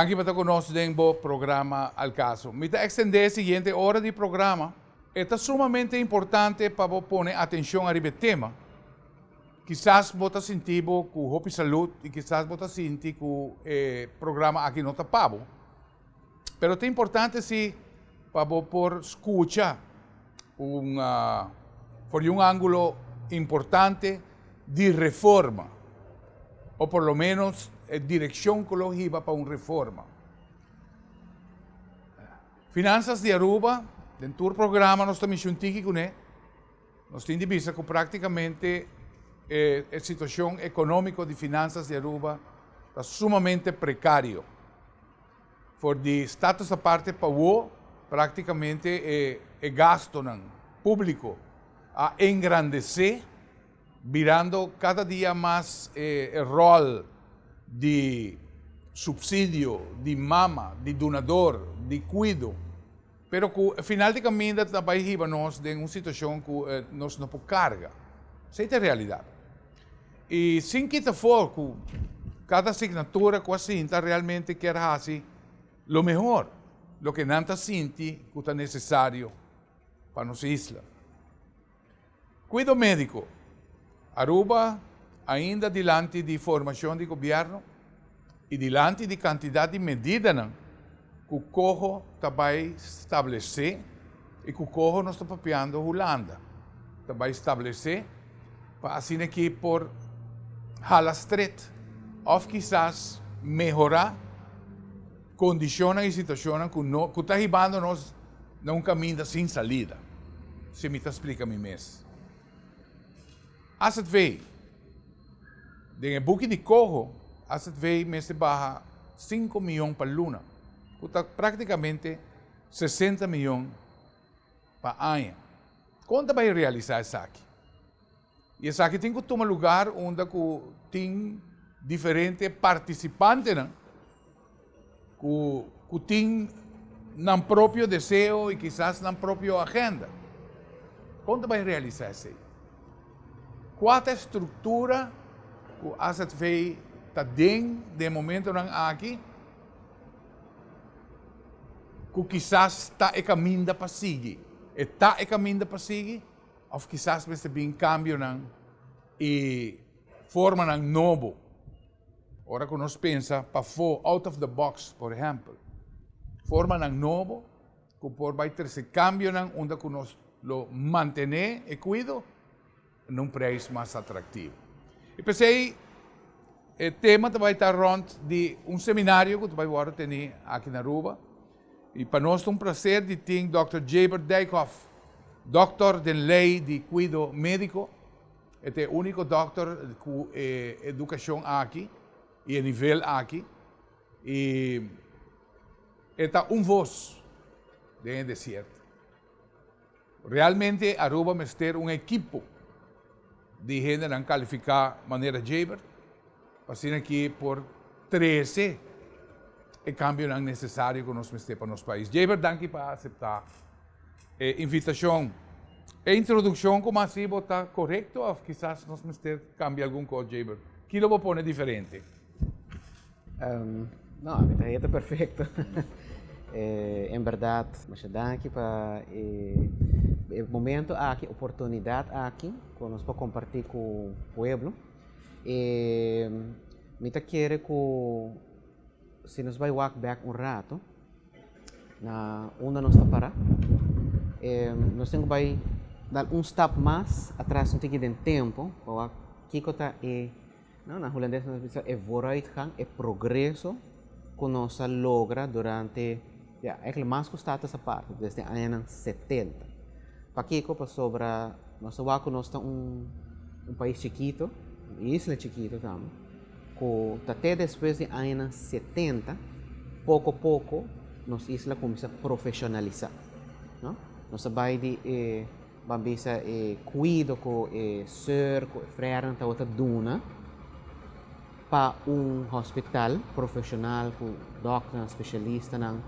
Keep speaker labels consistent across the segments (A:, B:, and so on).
A: Danki pa ta ku nos den bo programa Al Caso. Mi ta ekstendé e siguiente ora di programa. E ta sumamente importante pa bo pone atenshon ariba e tema. Kisas bo ta sinti bo ku hopi salud i kisas bo ta sinti ku e programa aki no ta pa bo. Pero ta importante si pa bo por skucha un for di un ángulo importante di reforma o por lo menos e direkshon ku lo hiba pa un reforma. Finansas di Aruba, den tur programa nos ta mishi un tiki kuné. Nos tin di bisa ku práktikamente e situashon ekonómiko di finansas di Aruba ta sumamente prekario. For di Status Aparte pa awo, práktikamente e e gastonan públiko a engrandesé, birando kada dia mas e ròl di supsidio, di mama, di dunador, di kuido. Pero ku final di kaminda ta bai hiba nos den un situashon ku nos no por karga. Esei ta e realidat. I sin kita for ku kada asignatura ku a sinta realmente kier hasi lo mehor, loke nan ta sinti ku ta nesesario pa nos isla. Kuido médiko. Aruba ainda dilanti di formashon di gobièrnu i dilanti di kantidat di medidanan ku koho ta bai stablesé i ku koho nos ta papiando Hulanda ta bai stablesé pa asina ki por hala stret òf kisas mehorá kondishonnan i situashonnan ku no ku ta hibando nos na un kaminda sin salida, si mi ta splika mi mes. Azv, Den e buki di koho, azv mester baha sinku miyon pa luna, ku ta praktikamente 60 miyon pa aña. Kon ta bai realisá esaki? I esaki tin ku tuma lugar unda ku tin diferente partisipantenan ku tin nan propio deseo i kisas nan propio agenda. Kon ta bai realisá esei? Kua ta e struktura ku AZV ta den den e momentonan aki ku kisas ta e kaminda pa sigui? E ta e kaminda pa sigui òf kisas mester bin kambionan i formanan nobo? Ora ku nos pensa pafó, out of the box, por ehèmpel, formanan nobo ku por bai trese kambionan unda ku nos lo mantené e kuido na un preis mas atraktivo. I p'esei e tema ta bai ta rònt di un seminario ku ta bai wòrdu tení aki na Aruba. I pa nos ta un plaser di tin dòkter Jabert Dijkhoff, dòkter den lei di kuido médiko. E ta e úniko dòkter ku e edukashon aki i e nivel aki i e ta un vos den e desierto. Realmente Aruba mester un ekipo di hendenan kalifiká manera Jabert pa asina aki por trese e kambionan nesesario ku nos mester pa nos pais. Jabert, danki pa aseptá E invitashon, e introdukshon ku mas si bo ta korekto òf kisas nos mester kambia algun kos, Jabert? Ki lo bo pone diferente?
B: No, mi ta haya ta perfekto. En bèrdat, masha danki pa e momento aki, oportunidat aki ku nos por kompartí ku pueblo. E mi ta kere ku si nos bai wak bèk un rato, Na unda nos ta para. Nos tin ku bai dal un stap mas atras un tiki den tempu pa wak kiko ta e, no, na hulandes nos ta bisa e vooruitgang, e progreso ku nos a logra durante, ya, eigenlijk mas ku status aparte, desde añanan 70. Pakiko? Pasobra nos ta wak ku nos ta un un pais chikito, un isla chikito tambe. Ku ta te despues di añanan 70, poko poko nos isla kuminsá profeshonalisá, no? Nos a bai di e, ban bisa, e kuido ku e sùr ku e frèrenan tabata duna pa un hospital profeshonal ku dòkternan, spesialistanan.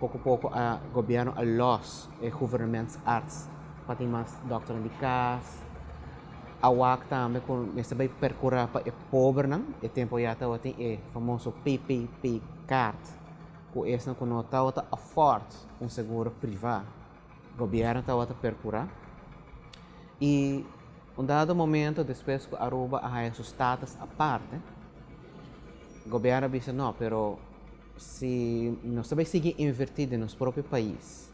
B: Poko poko a gobièrnu a lòs e gouvernementsarts pa tin mas dòkternan di kas. A wak tambe ku mester bai perkurá pa e pobernan. E tempu ya tabatin e famoso PPP kaart. ku esnan ku no tabata afford un seguro privá, gobièrnu tabata perkurá. I un dado momento despues ku Aruba a haya su status aparte, gobièrnu a bisa no, pero si nos ta bai sigui invertí den nos propio pais,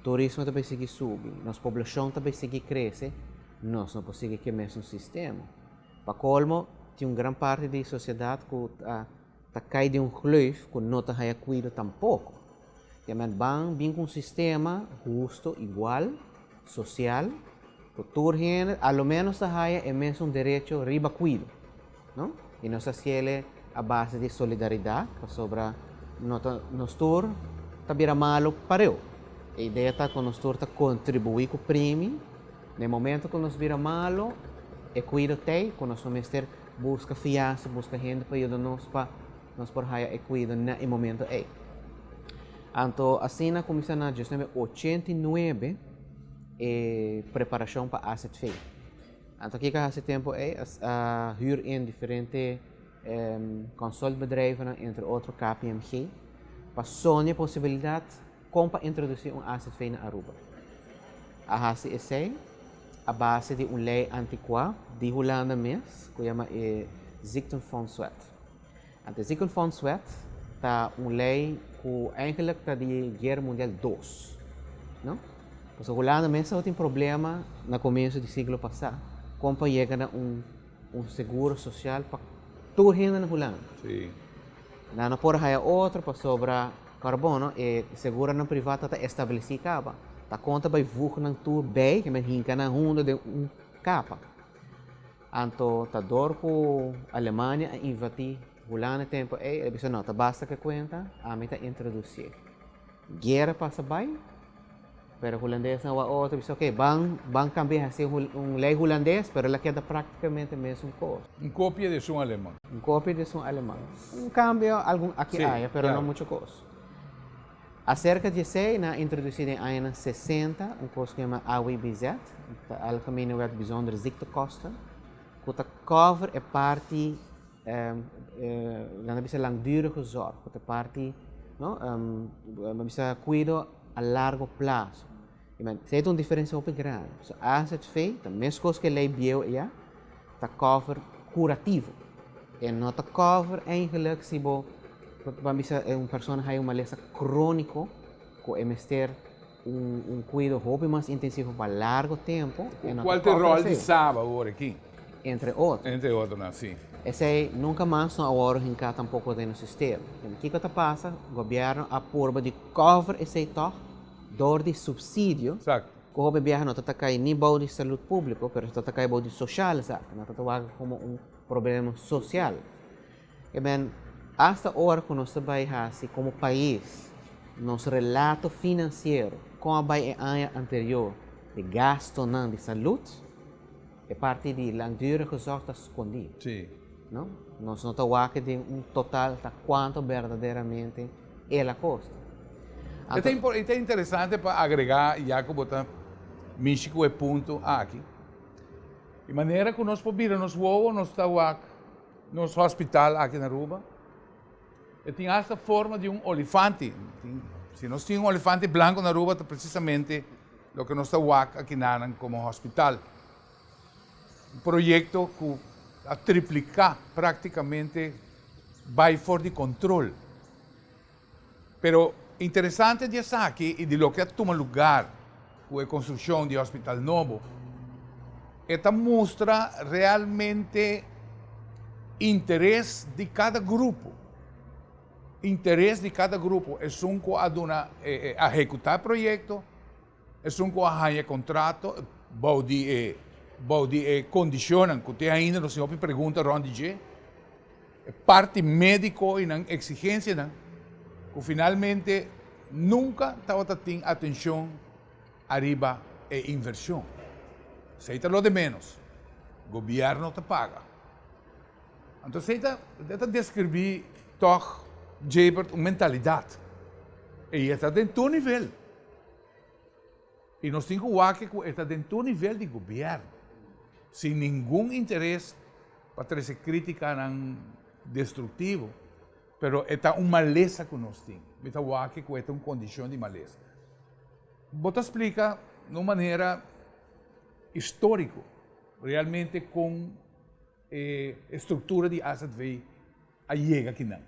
B: turismo ta bai sigui subi, nos poblashon ta bai sigui krese, nos no por sigui ku e mesun sistema. Pa kolmo, tin un gran parti di sosiedat ku ta ta kai den un gleuf ku no ta haya kuido tampoko. Diamen ban bin ku un sistema husto, igual, sosial, ku tur hende a lo menos ta haya e mesun derecho riba kuido, no? I nos ta hasiel a base di solidaridat, pasobra no ta nos tur ta bira malu pareu. E idea ta ku nos tur ta kontribuí ku primi, na e momento ku nos bira malu, e kuido t'ei ku nos no mester buska fiansa, buska hende pa yuda nos pa nos por haya e kuido na e momento ei. Anto asina kuminsá na 1989 e preparashon pa AZV. Anto kiko a hasi tempu ei? A hür in diferente consultbedrijvennan, entre otro KPMG, pa sonia e posibilidat kon pa introdusí un AZV na Aruba. A hasi esei a base di un lei antikuá di Hulanda mes ku yama e Ziektenfondswet. Anto e Ziekenfondswet ta un lei ku eigenlijk ta di Guera Mundial dos, no? Pasobra Hulanda mes tabatin problema na komienso di siglo pasá kon pa yega na un un seguro sosial pa tur hende na Hulanda. Nan no por haya otro pasobra kòrbono e seguronan privá ta ta establesí kaba. Ta konta bai vug nan tur bei, ke men hinka nan huntu den un kapa. Anto ta dor ku Alemania a invadí Hulanda e tempu ei, el a bisa no, ta basta ke kuenta, ami ta introdusié. Guera pasa bai, pero hulandesnan wak otro bisa ok, ban ban kambia hasi un lei hulandes, pero el a keda práktikamente mesun kos.
A: Un kopia di esun aleman.
B: Un kopia di esun aleman. Un kambio algun aki aya, pero no muchu kos. Aserka di esei, nan a introdusí den añanan 60 un kos ku yama AWBZ, ta Algemene Wet Bijzondere Ziektekosten, ku ta cover e parti, nan ta bisa langdurige zorg, ku ta parti, no, nan ta bisa kuido a largo plaso. Esei ta un diferensia hopi grandi. So AZV ta meskos ku e lei bieu eya, ta cover curativo. E no ta cover eigenlijk si bo ban bisa un persona haya un malesa cronico cu e mester un un cuido hopi mas intensivo pa largo tempo. E no ta
A: Cual ta e
B: cover
A: rol di
B: esey.
A: Saba awor aki?
B: Entre otro.
A: Entre otronan, si.
B: Esey nunca mas no a worde hinca tampoco den nos sistema. Kico ta pasa? Gobierno a purba di cover esey toch door di subsidio. Ku hopi biaha no ta ta kai ni bou di salud públiko, pero ta ta kai bou di soshal esaki. Nan ta ta wak komo un problema sosial. E men, asta ora ku nos ta bai hasi komo pais nos relato finansiero kon a bai e aña anterior di gastonan di salud, e parti di langdurige zorg ta skondí. No? Nos no ta wak den un total ta kuantu berdaderamente el a kosta.
A: E ta e ta interesante pa agregá, ya ku bo ta mishi ku e punto aki. Di manera ku nos por bira nos wowo, nos ta wak nos hospital aki na Aruba. E tin hasta forma di un olifante. Si nos tin un olifante blanco na Aruba ta precisamente loke nos ta wak aki nanan komo hospital. Un proyecto cu a triplica practicamente bay for di control. Pero interesante di esaki y di loke a tuma lugar cu e construccion di e hospital nobo, e ta mustra realmente interes di cada grupo. Interes di cada grupo, esun cu a duna, a ehecuta e proyecto, Esun ku a haña e kontrato bou di e bou di e kondishonnan ku te ainda nos tin hopi pregunta rònt di dje, e parti médiko i nan eksigensianan ku finalmente nunka tabata tin atenshon ariba e invershon. Esei ta lo de ménos. Gobièrnu ta paga. Anto esei ta ta deskribí tòg Jebert un mentalidat. I e ta den tur nivel. I nos tin ku wak ku e ta den tur nivel di gobièrnu, sin ningun interes pa trese krítikanan destruktivo. Pero e ta un malesa ku nos tin. Mi ta wak ku e ta un kondishon di malesa. Bo ta splika na un manera históriko realmente kon e struktura di AZV a yega akinan.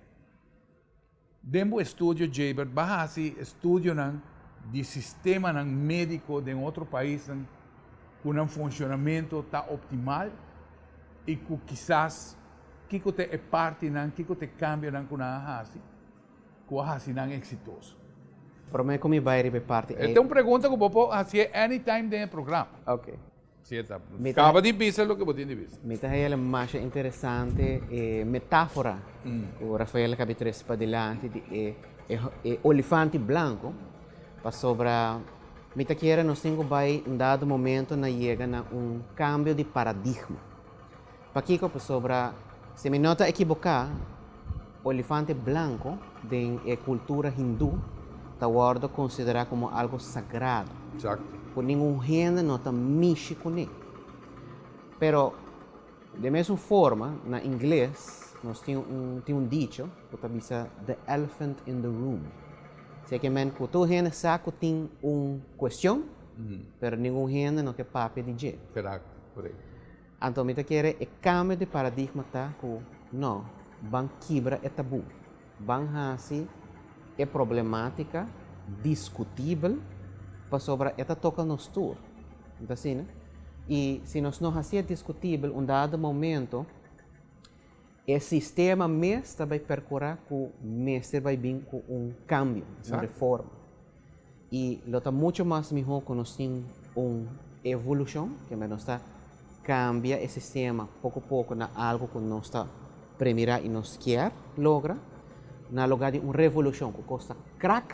A: Den bo estudio Jabert bo a hasi estudionan di sistemanan médiko den otro paisnan ku nan funshonamentu ta optimal i ku kisas kiko ta e partinan, kiko ta e kambionan ku nan a hasi ku a hasi nan eksitoso?
B: Promé ku mi bai riba e parti ei.
A: E ta un pregunta ku bo por hasié anytime den e programa.
B: Oké.
A: Si e ta. Kaba di bisa loke bo tin di bisa.
B: Mi ta haya masha interesante e metafora ku Rafael a kabi trese padilanti di e e olifanti blanko, pasobra mi ta kere nos tin ku bai un dado momento na yega na un kambio di paradigma. Pakiko? Pasobra si mi no ta ekiboká, olifante blanko den e kultura hindú ta wòrdu konsiderá komo algu sagrado, ku ningun hende no ta mishi kuné. Pero, den mesun forma, na ingles nos tin un tin un dicho ku ta bisa the elephant in the room. Esei ke men ku tur hende sa ku tin un kuestion, pero ningun hende no ke papia di dje. Anto mi ta kere e kambio di paradigma ta ku no, ban kibra e tabú, ban hasi e problematika diskutibel pasobra e ta toka nos tur. No ta asina? I si nos no hasié diskutibel un dado momento e sistema mes ta bai perkurá ku mester bai bin ku un kambio, un reforma. I lo ta mucho mas mihó ku nos tin un evolushon, kende nos ta kambia e sistema poko poko na algu ku nos ta premirá i nos kier logra, na lugá di un revolushon ku kosta krak,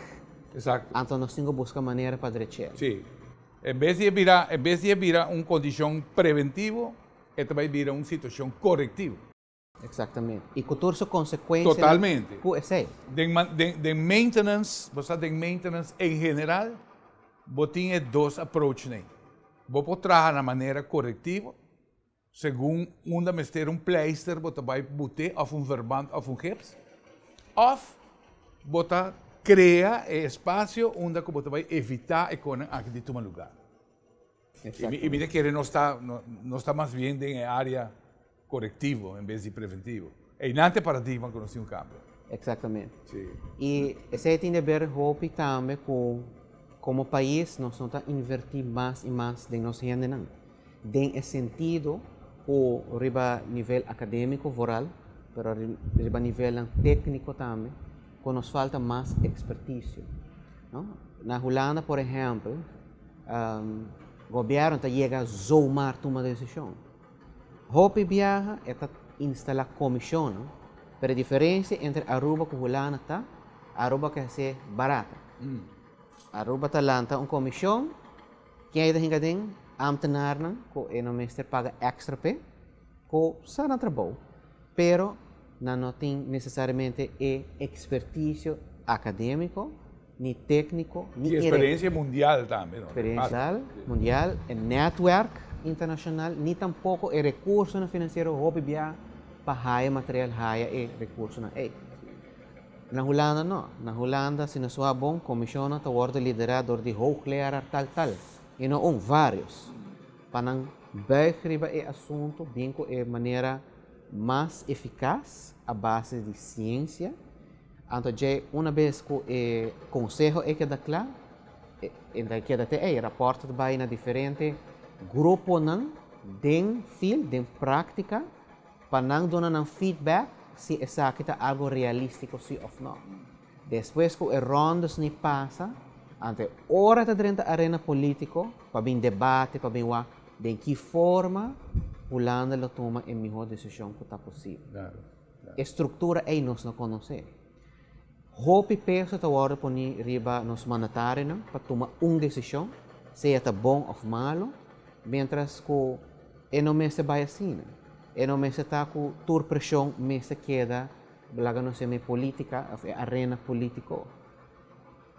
B: anto nos tin ku buska manera pa drech'é.
A: Sí. En bes di e bira, en bes di e bira un kondishon preventivo, e ta bai bira un situashon korektivo.
B: Exactamente. Y cu tur su consecuencianan
A: Totalmente.
B: cu esey.
A: Den man, den, den maintenance, bo sa den maintenance en general, bo tin e dos approachnan. Bo por traha na manera corectivo, segun unda mester un pleister bo ta bay bute of un verband of un gips, of bo ta crea e espacio unda cu bo ta bay evita e conan aki di tuma lugar. Y mi ta kere nos ta, nos ta mas bien den e area corectivo en bes di preventivo. Einan ta e paradigma cu nos tin un cambio.
B: Exactamente. Y esey tin de ber hopi tambe cu como pais nos no ta inverti mas y mas den nos hendenan. Den e sentido cu riba nivel academico vooral, pero riba nivelnan tecnico tambe, cu nos falta mas experticio. No? Na Hulanda por ehempel, Gobierno ta yega zomaar tuma decision. Hopi biaha e ta instala comisionnan, pero e diferencia entre Aruba cu Hulanda ta, Aruba ke hacié barata. Aruba ta lanta un comision, ken ta hinca den? Ambtenaarnan cu e no mester paga extra p'e, cu sa nan trabou, pero nan no tin necesariamente e experticio academico ni tékniko, ni
A: I eksperensia mundial tambe, no?
B: Eksperensia mundial, e nètwèrk internashonal, ni tampoko e rekursonan finansiero hopi bia pa haya material, haya e rekursonan ei. Na Hulanda no. Na Hulanda, si nos wak bon, komishonnan ta wòrdu liderá dor di hoogleraar tal tal, i no un, vários, pa nan bùig riba e asuntu bin ku e manera mas efikas a base di siensia. Anto dje una bes ku e konseho ei keda kla, e ta keda te ei. Rapòrt ta bai na diferente gruponan den field, den práktika, pa nan duna nan feedback si esaki ta algu realístiko si òf nò. Despues ku e ròndes ni pasa, anto e ora ta drenta arena polítiko pa bin debate, pa bin wak den ki forma Hulanda lo tuma e mihó desishon ku ta posibel. E struktura ei nos no konosé. Hopi peso ta wòrdu poní riba nos mandatarionan pa tuma un desishon, sea ta bon òf malu, miéntras ku e no mester bai asina. E no mester ta ku tur preshon mester keda laga nos yama e polítika òf e arena polítiko.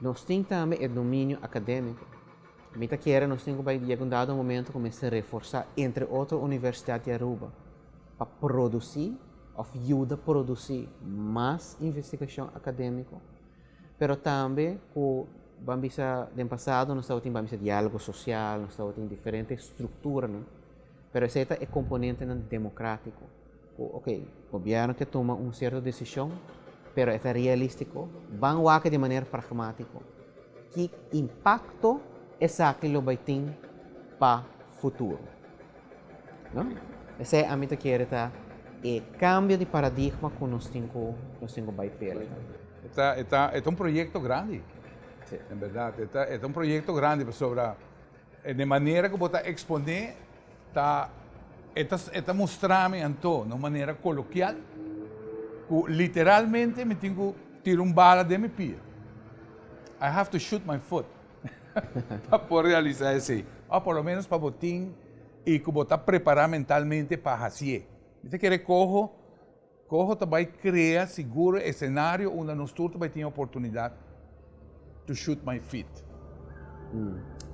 B: Nos tin tambe e dominio akadémiko. Mi ta kere nos tin ku bai yega un dado momento ku mester reforsá entre otro Universidat di Aruba pa produsí. òf yuda produsí mas investigashon akadémiko, pero tambe ku ban bisa den pasado nos tabatin ban bisa diálogo sosial, nos tabatin diferente strukturanan, pero esei ta e komponentenan demokrátiko ku ok, gobièrnu ke tuma un sierto desishon, pero e ta realístiko, ban wak di manera pragmátiko ki impakto esaki lo bai tin pa futuro. No? Esei ami ta kere ta e kambio di paradigma ku nos tin ku nos tin ku bai pele.
A: E ta e ta e ta un proyekto grandi.
B: Sí.
A: En bèrdat e ta e ta un proyekto grandi pasobra e manera ku bo ta eksponé ta e ta e ta mustra mi anto na un manera kolokial ku literalmente mi tin ku tira un bala den mi pia. I have to shoot my foot. Pa por realisá esei, òf por lo ménos pa bo tin i ku bo ta prepará mentalmente pa hasié. Mi ta kere koho, koho ta bai krea sigur e esenario unda nos tur ta bai tin e oportunidat to shoot my feet.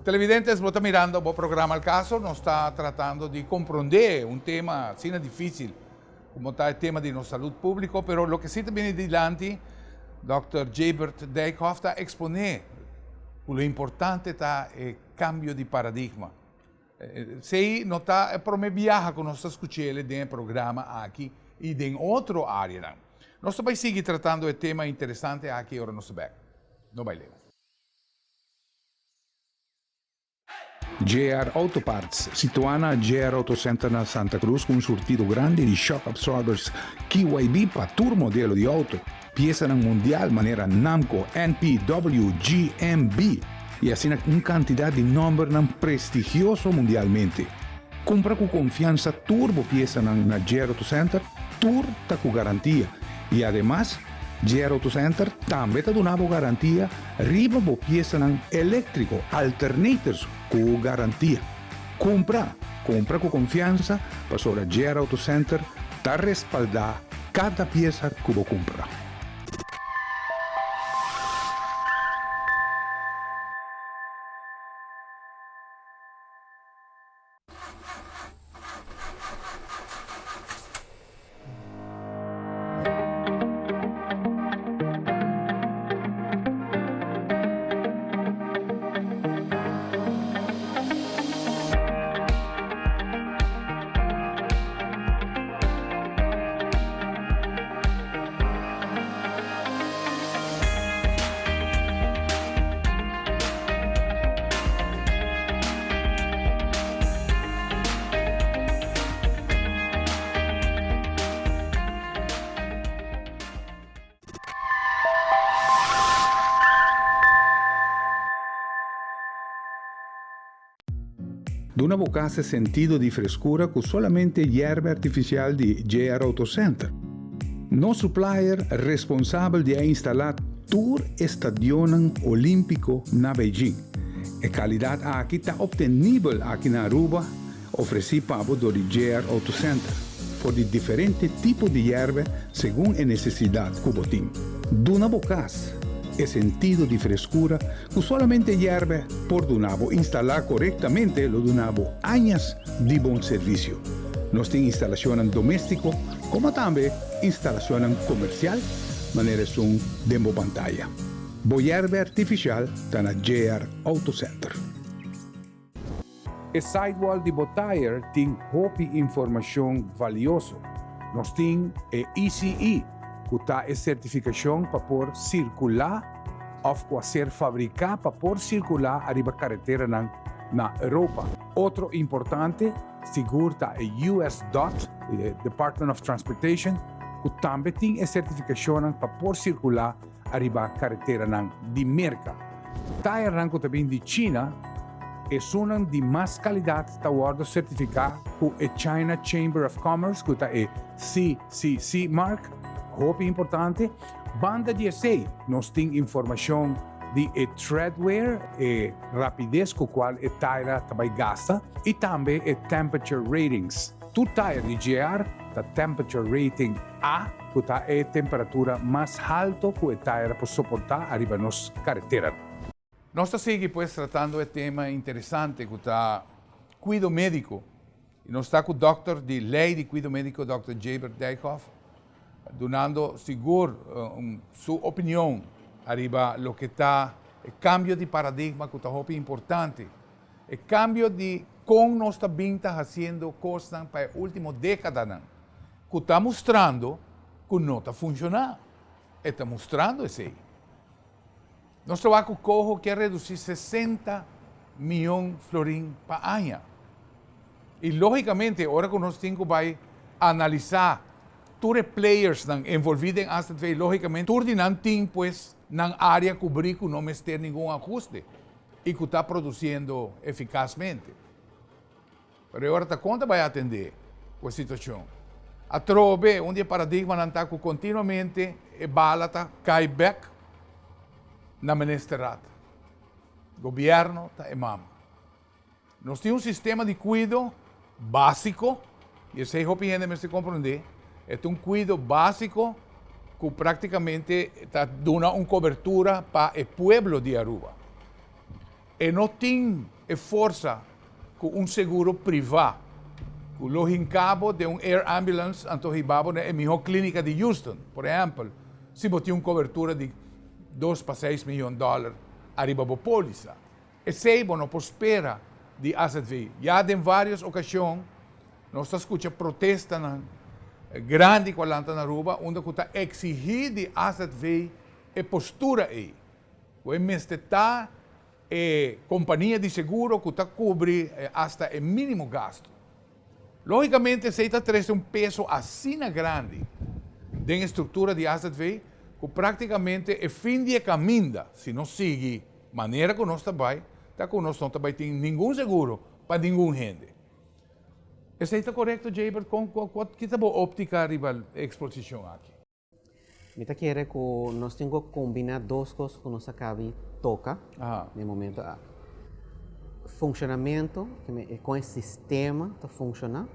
A: Televidentes, bo ta mirando bo programa Al Caso, nos ta tratando di komprondé un tema asina difísil komo ta e tema di nos salud públiko, pero loke si ta bini dilanti, Dòkter Jebert Dijkhoff ta eksponé ku lo importante ta e kambio di paradigma. Esei no ta e promé biaha ku nos ta skuch'el den e programa aki i den otro áreanan. Nos ta bai sigui tratando e tema interesante aki ora nos ta bèk. No bai leu.
C: JR Auto Parts, situá na JR Auto Center na Santa Cruz ku un surtido grandi di shock absorbers KYB pa tur modelo di auto, piesanan mundial manera Namco, NP, W, G, M, B i asina un kantidat di nòmbernan prestigioso mundialmente. Kumpra ku konfiansa tur bo piesanan na JR Auto Center, tur ta ku garantia i ademas JR Auto Center tambe ta duna bo garantia riba bo piesanan eléktriko, alternators ku garantia. Kumpra, kumpra ku konfiansa pasobra JR Auto Center ta respaldá kada piesa ku bo kumpra. Duna bo kas e sentido di freskura ku solamente yerba artifisial di JR Auto Center. Nos supplier responsabel di a instalá tur e stadionnan olímpiko na Beijing. E kalidat aki ta optenibel aki na Aruba, ofresí pa bo dor di JR Auto Center, for di diferente tipo di yerbe segun e nesesidat ku bo tin. Duna bo kas e sentido di freskura ku solamente yerbe por duna bo. Instalá korektamente lo duna bo añas di bon servisio. Nos tin instalashonnan doméstiko komo tambe instalashonnan komersial manera esun den bo pantaya. Bo yerbe artifisial ta na JR Auto Center.
A: E sidewall di bo tire tin hopi informashon valioso. Nos tin e ECE, ku ta e sertifikashon pa por sirkulá òf ku a ser fabriká pa por sirkulá ariba kareteranan na Europa. Otro importante sigur ta e US dot, e Department of Transportation, ku tambe tin e sertifikashonnan pa por sirkulá ariba kareteranan di Merka. Tayernan ku ta bin di China, esunnan di mas kalidat ta wòrdu sertifiká ku e China Chamber of Commerce ku ta e CCC mark, hopi importante. Banda di esei nos tin informashon di e treadwear, e rapides ku kual e taira ta bai gasta i tambe e temperature ratings. Tur tayer di GR ta temperature rating A, ku ta e temperatura mas halto ku e tayer por soportá ariba nos karetera. Nos ta sigui pues tratando e tema interesante ku ta kuido médiko i nos ta ku dòkter di lei di kuido médiko dòkter Jebert Dijkhoff. Dunando sigur su opinion ariba loke ta e cambio di paradigma cu ta hopi importante. E cambio di con nos ta bin ta haciendo cosnan pa e ultimo decadanan cu ta mustrando cu no ta funciona. E ta mustrando esey. Nos ta wak cu coho kier reduci 60 miyon florin pa aña. Y logicamente ora cu nos tin cu bay analisa tur e playersnan envolvi den AZV, logicamente tur di nan tin pues nan area cubri cu no mester ningun ahuste y cu ta produciendo eficazmente. Pero e ora ta con ta bay atende cu e situacion? Atrobe un di e paradigmanan ta cu continuamente e bala ta cay bek na Ministerraad. Gobierno ta e mama. Nos tin un sistema di cuido basico, y esey hopi hende mester comprende, e ta un cuido basico cu practicamente ta duna un cobertura pa e pueblo di Aruba. E no tin e forsa cu un seguro priva cu lo hinca bo den un air ambulance anto hiba bo na e miho clinica di Houston, por ehempel, si bo tin un cobertura di dos pa seis miyon dollar ariba bo polisa. Esey bo no por spera di azv. Ya den varios ocasion nos ta scucha protestanan grandi cu a lanta na Aruba unda cu ta exigi di azv e postura ey. Cu e mester ta e compania di seguro cu ta cubri hasta e minimo gasto. Logicamente esey ta trece un peso asina grandi den e structura di azv cu practicamente e fin di e caminda, si nos sigui manera cu nos ta bay, ta cu nos no ta bay tin ningun seguro pa ningun hende. Esey ta corecto, Jabert? Con, ki ta bo optica riba e exposicion aki?
B: Mi ta kere ku nos tin ku kombiná dos kos ku nos a kabi toka na e momento aki. Funshonamentu, kon e sistema ta funshoná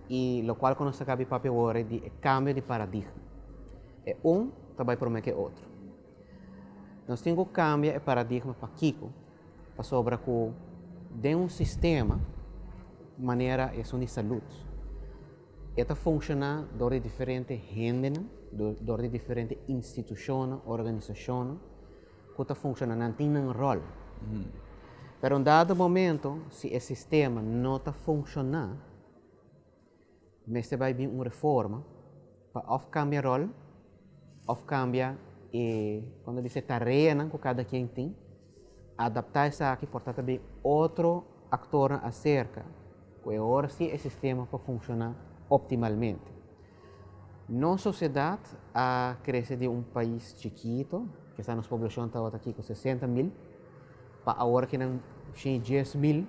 B: i lokual ku nos a kabi papia awor di e kambio di paradigma. E un ta bai promé ku e otro. Nos tin ku kambia e paradigma pakiko? Pasobra ku den un sistema manera esun di salud, E ta funshoná dor di diferente hendenan, dor di diferente institushonnan, organisashonnan ku ta funshoná, nan tin nan ròl. Pero un dado momento si e sistema no ta funshoná, mester bai bin un reforma pa òf kambia ròl òf kambia e, kon ta bisa, e tareanan ku kada ken tin, adaptá esaki por ta ta bin otro aktornan aserka ku e ora si e sistema por funshoná optimalmente. Nos sosiedat a krese di un pais chikito, kisas nos poblashon tabata kiko 60.000, pa awor kinan 110.000,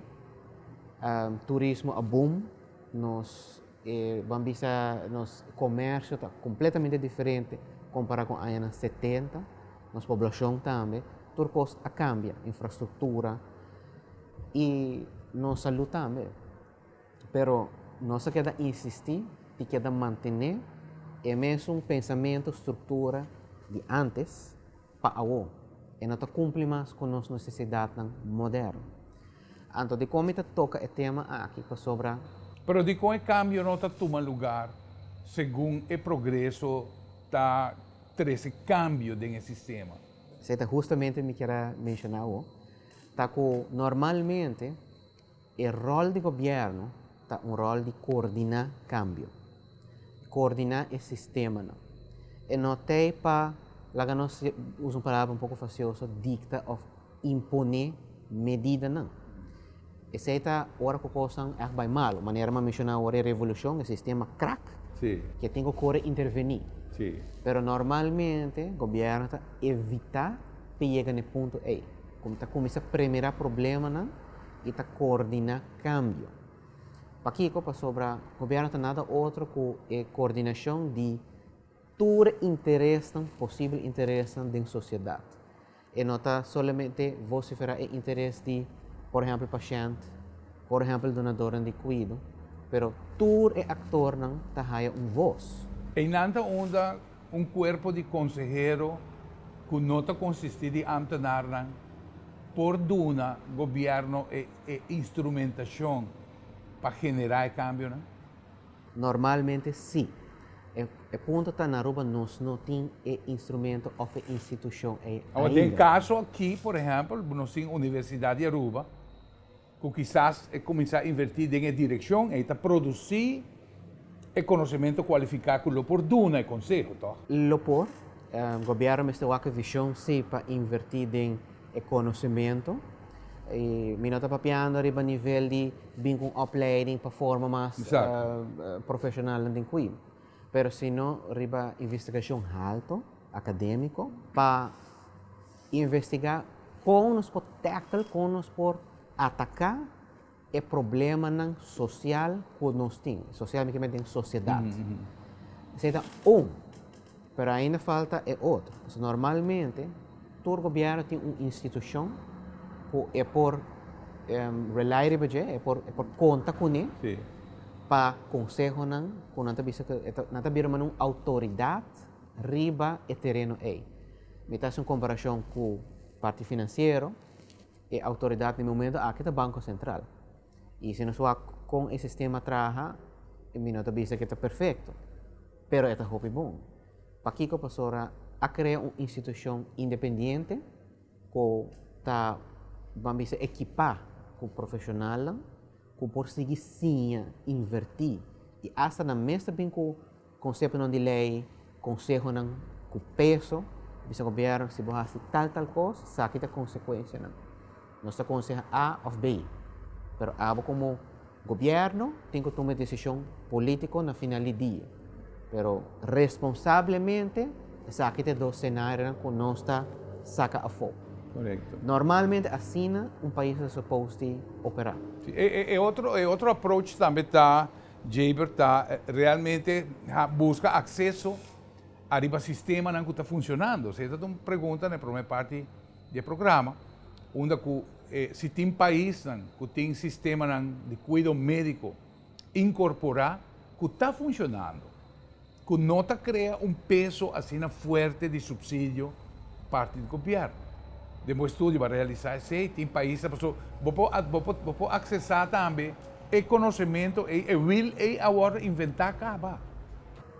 B: turismo a boom, nos E ban bisa nos comercio ta completamente diferente compara con añanan 70, nos poblacion tambe, tur cos a cambia, infrastructura y nos salud tambe. Pero nos a keda insisti y keda mantene e mesun pensamento, structura di antes pa awo. E no ta cumpli mas cu nos necesidadnan moderno. Anto dikon mi ta toka e tema aki? Pasobra.
A: Pero dikon e kambio no ta tuma lugar segun e progreso ta trese kambio den e sistema?
B: Esei ta hustamente mi kier a menshoná awo, ta ku normalmente e ròl di gobièrnu ta un ròl di koordiná kambio, koordiná e sistemanan. E no t'ei pa, laga nos usa un palabra un poko fasioso, dikta òf imponé medidanan. Esei ta ora ku kosnan ègt bai malu. Manera mi a menshoná ora e revolushon, e sistema krak, ke tin ku kore intervení. Pero normalmente gobièrnu ta evitá pa yega na e punto ei, ku ta kuminsá premirá problemanan i ta koordiná kambio. Pakiko? Pasobra gobièrnu ta nada otro ku e koordinashon di tur e interesnan, posibel interesnan den sosiedat. E no ta solamente vociferá e interes di, por ehèmpel, pashènt, por ehèmpel, dunadornan di kuido, pero tur e aktornan ta haya un vos.
A: Einan ta unda un kuerpo di konsehero ku no ta konsistí di ámtenarnan por duna gobièrnu e e instrumentashon pa generá e kambionan?
B: Normalmente sí. E punto ta na Aruba nos no tin e instrumento of e institucion ey
A: Awor den
B: ainda.
A: caso aki, por ehempel, nos tin Universidad di Aruba cu kisas e cuminsa inverti den e direccion ey ta produci e conocemento cualifica cu lo por duna e conseho, toch?
B: Lo por. Gobierno mester wak e vision si pa inverti den e conocemento. Y mi no ta papiando riba nivel di bin cu un opleiding pa forma mas profesionalnan den cuido, pero sino riba investigacion halto, academico, pa investiga con nos por tackle, con nos por ataca e problemanan social cu nos tin. Social mi kier mete den sociedad. Esey ta un, pero ainda falta e otro. Pasobra normalmente tur gobierno tin un institucion cu e por rely riba dje, e por e por conta cune pa consehonan cu nan ta bisa cu nan ta bira manera un autoridad riba e tereno ey. Mi ta haci un comparacion cu parti financiero. E autoridad na e momento aki ta Banco Central. Y si nos wak con e sistema traha, mi no ta bisa cu ta perfecto, pero e ta hopi bon. Pakico? Pasobra a crea un institucion independiente cu ta, ban bisa, equipa cu profesionalnan cu por sigui siña, inverti y hasta nan mes ta bin cu Konseptonan di lei, konsehonan ku peso, bisa gobièrnu si bo hasi tal tal kos, esaki ta konsekuensianan. Nos ta konseha A òf B, pero abo komo gobièrnu tin ku tuma e desishon polítiko na final di dia. Pero responsablemente esaki ta e dos senarionan ku nos ta saka afó.
A: Korekto.
B: Normalmente asina un pais ta supos di operá.
A: Sí, e otro e otro approach tambe ta Jaber ta realmente busca acceso ariba sistemanan cu ta funcionando. Esey ta un pregunta na e prome parti di e programa, unda cu si tin paisnan cu tin sistemanan di cuido medico incorpora cu ta funcionando, cu no ta crea un peso asina fuerte di subsidio parti di gobierno. Den bo estudio bo a realisa esey, tin paisnan pasobra bo por bo por bo por accesa tambe e conocemento ey, e wiel ey a wordo inventa caba.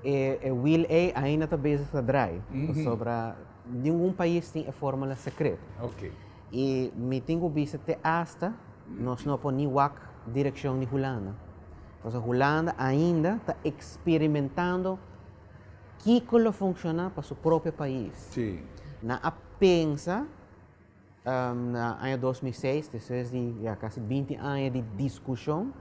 B: E e wiel ey ainda ta bezig ta draai, pasobra ningun pais tin e formula secreto. Y mi tin cu bisa te hasta nos no por ni wak direccion di Hulanda. Pasobra Hulanda ainda ta experimentando kiko lo funciona pa su propio pais. Nan a pensa na aña 2006, despues di ya casi 20 aña di discusion,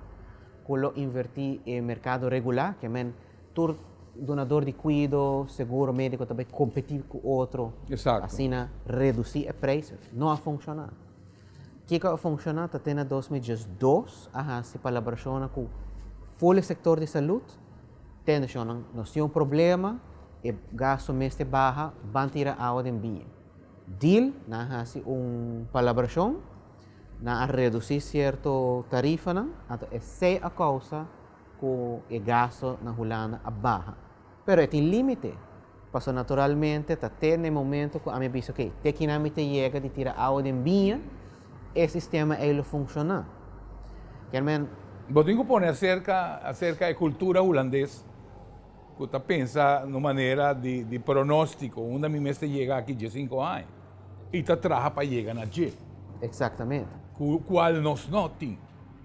B: cu lo inverti e mercado regula, ke men tur dunador di cuido, seguro medico ta bay competi cu otro, asina reduci e prijs, no a funciona. Kiko a funciona ta te na 2012 a haci palabracionnan cu full e sector di salud, tende shonnan nos tin un problema, e gasto mester baha, ban tira awa den biña. Deal, nan a haci un palabracion, nan a reduci cierto tarifanan, anto esey a causa cu e gasto na Hulanda a baha. Pero e tin limite, pasobra naturalmente ta te na e momento cu ami a bisa ok, te kinan mi ta yega di tira awa den biña, e sistema ey lo funciona. Kier men.
A: Bo tin cu pone acerca acerca e cultura hulandes cu ta pensa na un manera di di pronostico, unda mi mester yega aki diesinco aña y ta traha pa yega na dje.
B: Exactamente.
A: Cu cual nos no tin.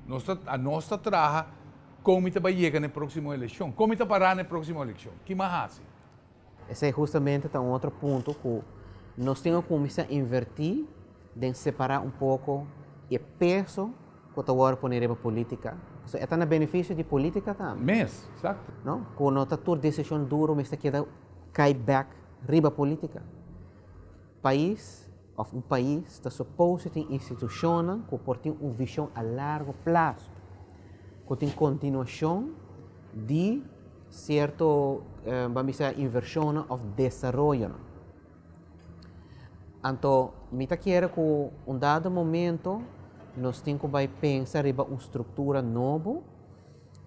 A: Nos ta nos ta traha Kon mi ta bai yega na e próksimo elekshon? Kon mi ta pará na e próksimo elekshon? Ki m'a hasi?
B: Esei hustamente ta un otro punto ku nos tin ku kuminsá invertí den separá un poko e peso ku ta wòrdu pone riba polítika. Pasobra e ta na benefisio di polítika tambe.
A: Mes, eksakto.
B: No? Ku no ta tur desishon duru mester keda kai bèk riba polítika. Pais òf un pais ta supose tin institushonnan ku por tin un vishon a largo plaso, ku tin kontinuashon di sierto ban bisa invershonnan òf desaroyonan. Anto mi ta kere ku un dado momento nos tin ku bai pensa riba un struktura nobo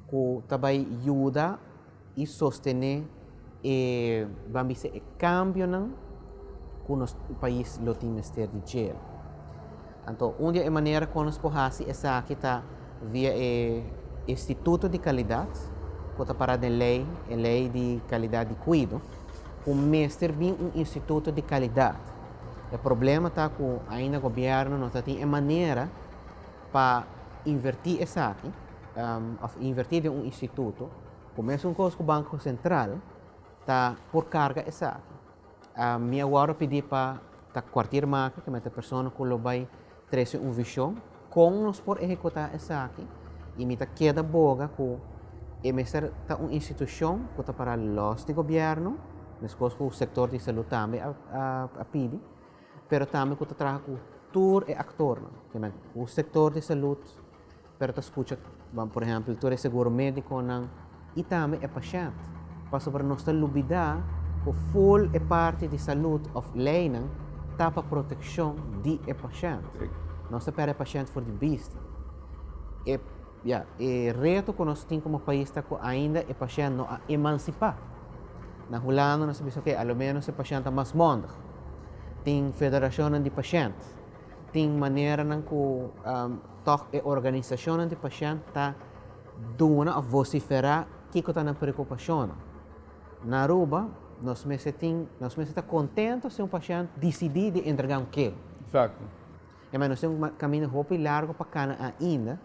B: ku ta bai yuda i sostené e, ban bisa, e kambionan ku nos pais lo tin mester di dje. Anto, un di e manera kon nos por hasi esaki ta via e Instituto di Kalidat, ku ku ta pará den lei, e lei di kalidat di kuido, ku mester bin un instituto di kalidat. E problema ta ku ainda gobièrnu no ta tin e manera pa invertí esaki, òf invertí den un instituto ku mesun kos ku Banko Sentral ta por karga esaki. Mi a wòrdu pidí pa ta kwartiermaker, ku ta persona ku lo bai trese un vishon kon nos por ehekutá esaki i mi ta keda boga ku e mester ta un institushon ku ta para lòs di gobièrnu, meskos ku sektor di salú tambe a pidi, pero tambe ku ta traha ku tur e aktornan, ku sektor di salú pero ta skucha por ehèmpel tur e seguro médikonan i tambe e pashènt pasobra nos ta lubidá ku ful e parti di salud òf leinan ta pa protekshon di e pashènt. Nos ta pèrdè e pashènt for di bista. E ya e reto ku nos tin komo pais ta ku ainda e pashènt no a emansipá. Na Hulanda nos ta bisa oke a lo ménos e pashènt ta mas mòndig. Tin federashonnan di pashènt, tin maneranan ku Tòg e organisashonnan di pashènt ta duna òf vosiferá kiko ta nan preokupashonnan. Na Aruba nos mester tin, nos mester ta kontentu si un pashènt disidí di entregá un keho.
A: Eksakto.
B: E mas nos tin un kaminda hopi largu pa kana ainda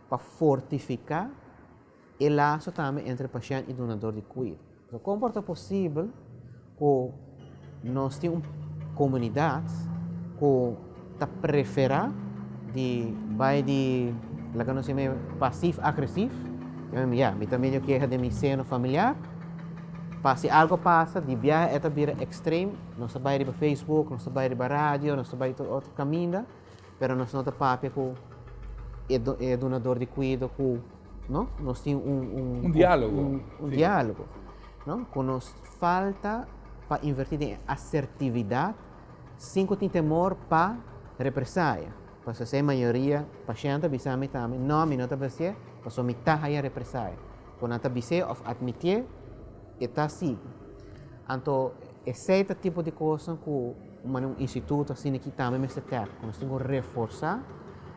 B: pa fortifiká e laso tambe entre pashènt i dunador di kuido. So kon por ta posibel ku nos tin un komunidat ku ta preferá di bai di laga nos yama pasief-agresief, ya, mi ta medio keha den mi seno familiar, pa si algo pasa di biaha e ta bira ekstrem, nos ta bai riba Facebook, nos ta bai riba radio, nos ta bai tur otro kaminda, pero nos no ta papia ku e dunador di kuido ku no? Nos tin un,
A: un, un diálogo.
B: Un, un sí. diálogo, no? Ku nos falta pa invertí den asertividat sin ku tin temor pa represaya. Pasobra esei mayoria pashènt ta bisa mi tambe, no, mi no ta basié, pasobra mi ta haya represaya. Ku nan ta bis'é òf atmitié, e ta sigui. Anto esei ta tipo di kosnan ku un manera un instituto asina aki tambe mester tèk, ku nos tin ku reforsá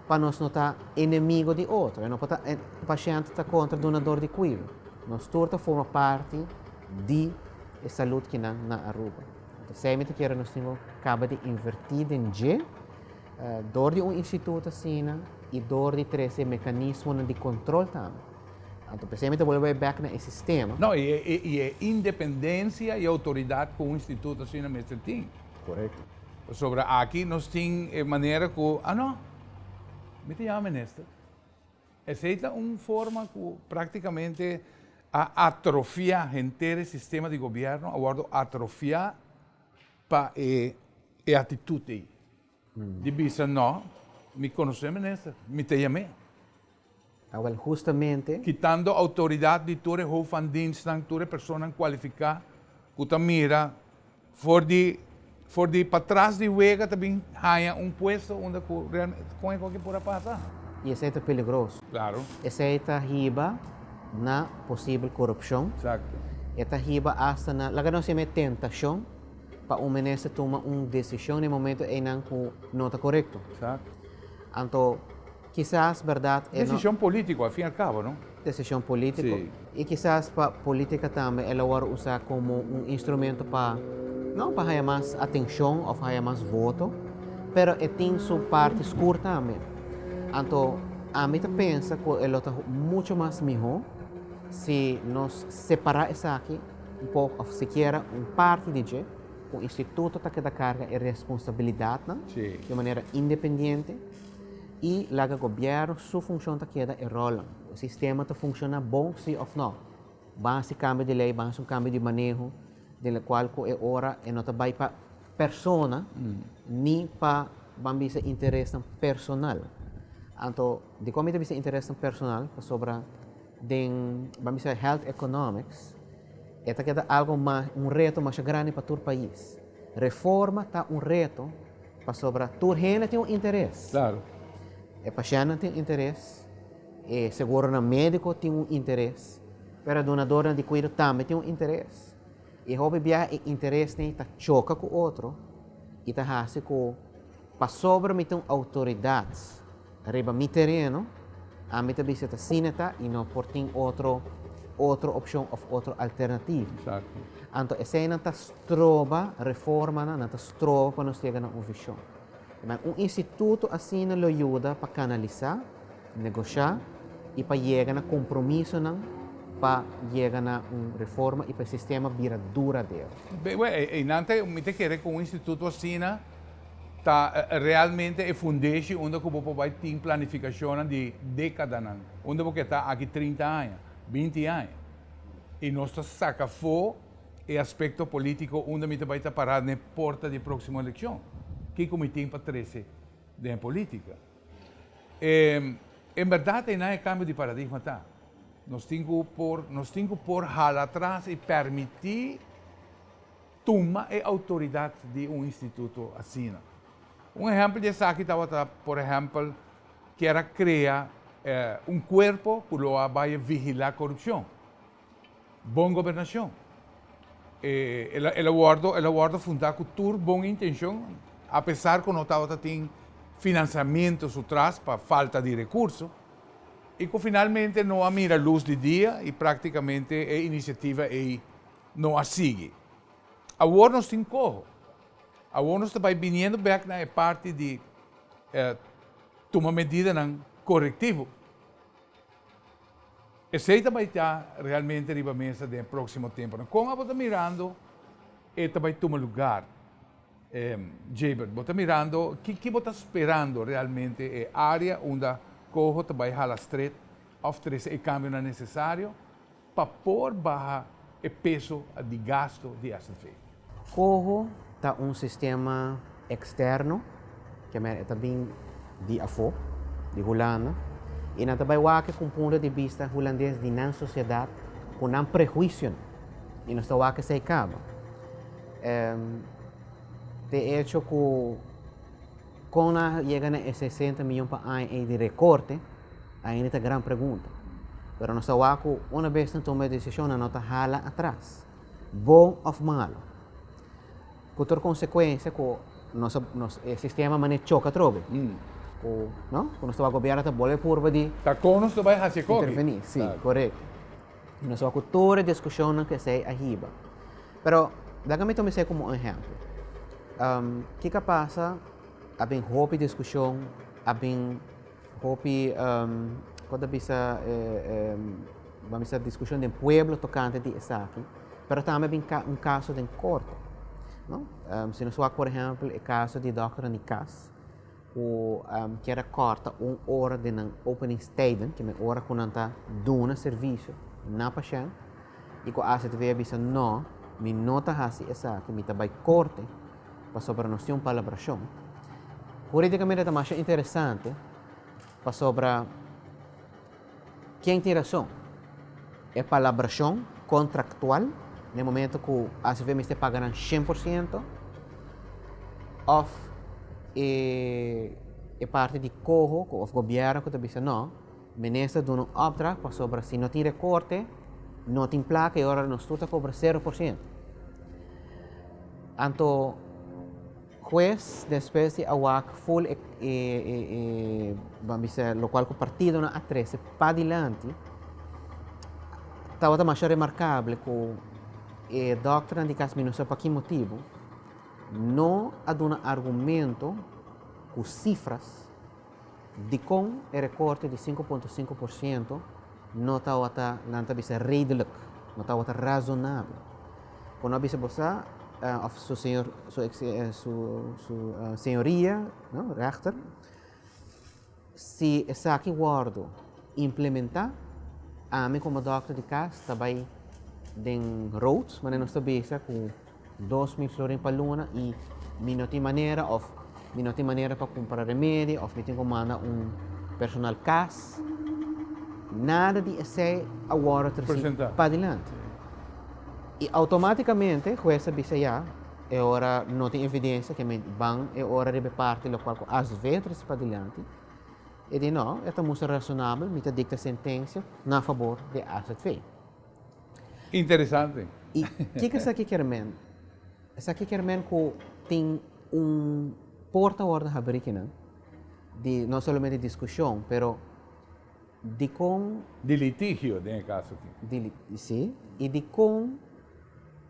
B: pa nos no ta enemigo di otro. E no por ta pashènt ta kontra dunador di kuido. Nos tur ta forma parti di e salud kinan na Aruba. Anto esei mi ta kere nos tin ku kaba di invertí den dje dor di un instituto asina i dor di trese mekanismonan di kontrol tambe. Anto p'esei mi ta bolbe bai bèk na e sistema.
A: No, i e i e independensia i outoridat ku un instituto asina mester tin.
B: Korekto.
A: Pasobra aki nos tin e manera ku, ah no, mi ta yama minister. Esei ta un forma ku praktikamente a atrofiá henter e sistema di gobièrnu, a wòrdu atrofiá pa e e atitut ei. Di bisa no, mi konosé minister, mi ta yam'é.
B: Awel hustamente.
A: Kitando outoridat di tur e hof van dienstnan, tur e personanan kualifiká ku ta mira for di for di patras di wega ta bin haña un puesto unda ku realmente kon e koki por a pasa.
B: I esei ta peligroso.
A: Klaro.
B: Esei ta hiba na posibel korupshon.
A: Eksakto.
B: E ta hiba asta na, laga nos yama e tentashon pa un minister tuma un desishon na e momento einan ku no ta korekto.
A: Eksakto.
B: Anto Kisas, bèrdat,
A: e no. Desishon polítiko, al fin al kabo, no?
B: Desishon polítiko.
A: Sí.
B: I kisas pa polítika tambe el a wòrdu usá komo un instrumento pa, no pa haña mas atenshon òf haña mas voto, pero e tin su parti skur tambe. Anto, ami ta pensa ku e lo ta muchu mas mihó si nos separá esaki un poko òf sikiera un parti di dje, ku un instituto ta keda karga e responsabilidatnan di un manera independiente. I laga gobièrnu su funshon ta keda e ròlnan. E sistema ta funshoná bon si òf nò. Ban hasi kambio di lei, ban hasi un kambio di maneho den lokual ku e ora e no ta bai pa persona ni pa ban bisa interesnan personal. Anto dikon mi ta bisa interesnan personal? Pasobra den ban bisa health economics e ta keda algu mas un reto masha grandi pa tur pais. Reforma ta un reto Pasobra tur hende tin un interes.
A: Claro.
B: E pashentnan tin un interes, e seguronan medico tin un interes, pero e dunadornan di cuido tambe tin un interes. Y hopi biaha e interesnan ta choca cu otro y ta haci cu pasobra mi tin un autoridad riba mi tereno, ami ta bisa ta asina ta y no por tin otro. otro opshon òf otro alternativa. Anto eseinan ta stroba reformanan, nan ta stroba pa nos yega na un vishon. Un instituto asina lo yuda pa kanalisá, negoshá i pa yega na kompromisonan pa yega na un reforma i pa e sistema bira duradero.
A: Einan ta, mi ta kere ku un instituto asina ta realmente e fundeshi unda ku bo por bai tin planifikashonnan di dékadanan, unda bo ke ta aki 30 aña, 20 aña. I nos ta saka afó e aspekto polítiko unda mi ta bai ta pará n'e porta di e próksimo elekshon. Kiko mi tin pa trese den e polítika? En bèrdat einan e kambio di paradigma ta. Nos tin ku por, nos tin ku por hala atras i pèrmití tuma e outoridat di un instituto asina. Un ehèmpel di esaki tabata, por ehèmpel, kier a krea un kuerpo ku lo a bai vigilá korupshon, bon gobernashon. El a wòrdu, el a wòrdu fundá ku tur bon intenshon, apesar ku no tabata tin finansiamentu su tras pa falta di rekurso, i ku finalmente no a mira lus di dia i práktikamente e inisiativa ei no a sigui. Awor nos tin koho. Awor nos ta bai biniendo bek na e parti di tuma medidanan korektivo. Esei ta bai ta realmente riba mesa den e próksimo temponan. Kon abo ta mirando e ta bai tuma lugar, Jabert? Bo ta mirando, ki ki bo ta sperando realmente e área unda koho ta bai hala stret òf trese e kambionan nesesario pa por baha e peso di gasto di SNV.
B: Coho ta un sistema externo, ke men e ta bin di afó, di Hulanda, i nan ta bai wak ku un punto di bista hulandes di nan sosiedat ku nan prehuisionan, i nos ta wak esei kaba. De echo ku kon nan a yega na e 60 miyon pa aña ei di rekorte, ainda ta gran pregunta. Pero nos ta wak ku una bes nan tuma e desishon nan no ta hala atras, bon òf malu. Ku tur konsekuensia ku nos nos e sistema manera choka atrobe. Ku no, ku nos ta wak gobièrnu ta bolbe purba di.
A: Ta kon nos ta bai hasi e koki.
B: Intervení, si, korekto. I nos ta wak ku tur e diskushonnan ku esei a hiba. Pero laga mi tuma esei komo un ehèmpel. Kiko a pasa? A bin hopi diskushon, a bin hopi, kon ta bisa, ban bisa diskushon den pueblo tokante di esaki, pero tambe a bin un kaso den korte, no? Si nos wak por ehèmpel e kaso di dòkternan di kas ku kier a kòrta un ora den nan openingstijden, ke men ora ku nan ta duna servisio na pashènt, i ku AZV a bisa no, mi no ta hasi esaki, mi ta bai korte pasobra nos tin un palabrashon. Hurídikamente ta masha interesante pasobra ken tin rason? E palabrashon kontraktual na e momento ku AZV mester paga nan 100% òf e e parti di koho òf gobièrnu ku ta bisa no, Minister duna un opdracht pasobra si no tin rekorte, no tin plaka y ora nos tur ta kobra 0%. Anto hues despues di a wak full e e e ban bisa lokual ku partidonan a trese padilanti, tabata masha remarkable ku e dòkternan di kas mi no sa pa ki motibu no a duna argumento ku sifras. Dikon e rekorte di 5.5% no tabata, nan ta bisa redelijk, no tabata razonabel? Ku no a bisa bo sa, òf su señor, su su su señoria, no, rechter, si esaki wòrdu implementá, ami komo dòkter di kas ta bai den rood, manera nos ta bisa, ku 2000 florin pa luna i mi no tin manera of mi no tin manera pa kumpra remedi of mi tin ku manda un personal kas. Nada di esei a wòrdu trasí padilanti. I outomátikamente hues a bisa ya e ora no tin evidensia ke mi ban e ora riba e parti lokual ku azv a trese padilanti. E di no, e ta mustra rasonabel, mi ta dikta sentensia na fabor di azv.
A: Interesante.
B: I kiko esaki kier men? Esaki kier men ku tin un porta wòrdu habrí kinan di no solamente diskushon, pero Dikon.
A: Di litigio den e kaso aki.
B: Di si, i dikon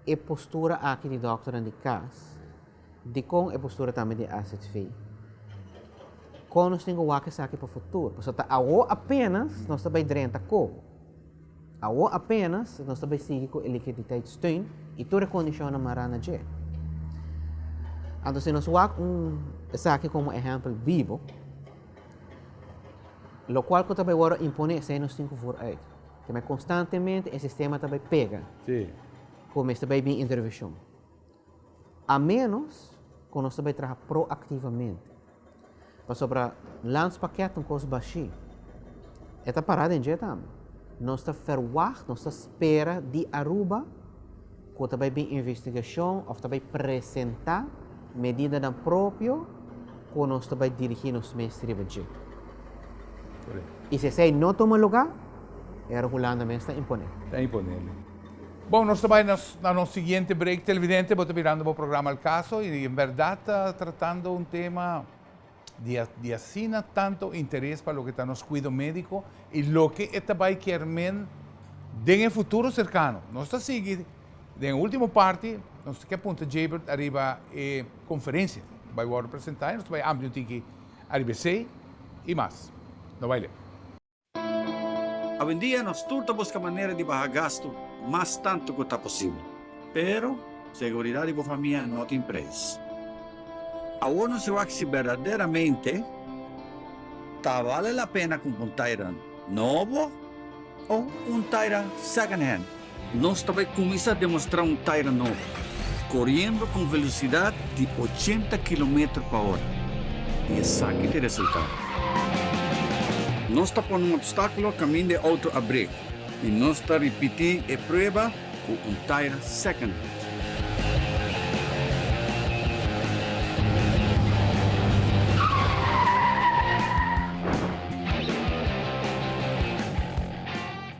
B: e postura aki di dòkternan di kas, dikon e postura tambe di AZV. Kon nos tin ku wak esaki pa futuro? Pasobra ta awo apenas nos ta bai drenta kobo. Awo apenas nos ta bai sigui ku e liquiditeitssteun i tur e kondishonnan mará na dje. Anto si nos wak un esaki komo ehèmpel bibo, Locual cu ta bay worde impone esey nos tin cu voer uit. Te me constantemente e sistema ta bay pega.
A: Sí.
B: Cu mester bay bin intervencion. A menos cu nos ta bay traha proactivamente. Pasobra landspakket ta un cos bashi. E ta para den dje tambe. Nos ta verwacht, nos ta spera di Aruba cu ta bay bin investigacion of ta bay presenta medidanan propio cu nos ta bay dirigi nos mes riba dje. Y si esey no tuma lugar, era Hulanda mes ta impone.
A: Ta imponele. Bon, nos ta bay na nos siguiente break. Televidente, bo ta mirando bo programa Al Caso y en berdad ta tratando un tema di di asina tanto interes pa loke ta nos cuido medico y loke e ta bay kier men den e futuro cercano. Nos ta sigui den e ultimo parti, nos ta kier punta Jabert ariba e conferencia cu bay wordo presenta y nos ta bay amplia un tiki ariba esey y mas. No bay leu.
D: Awendia nos tur ta buska manera di baha gastu mas tantu ku ta posibel. Pero, seguridat di bo famia no tin preis. Awor nos wak si berdaderamente ta bale la pena kumpra un taira nobo o un taira second hand. Nos ta bai kuminsá demostrá un taira nobo, koriendo ku un velosidat di ochenta kilometer pa ora. I esaki ta e resultado. Nos ta pone un opstákulo kaminda e outo a brek i nos ta ripití e prueba ku un taira second hand.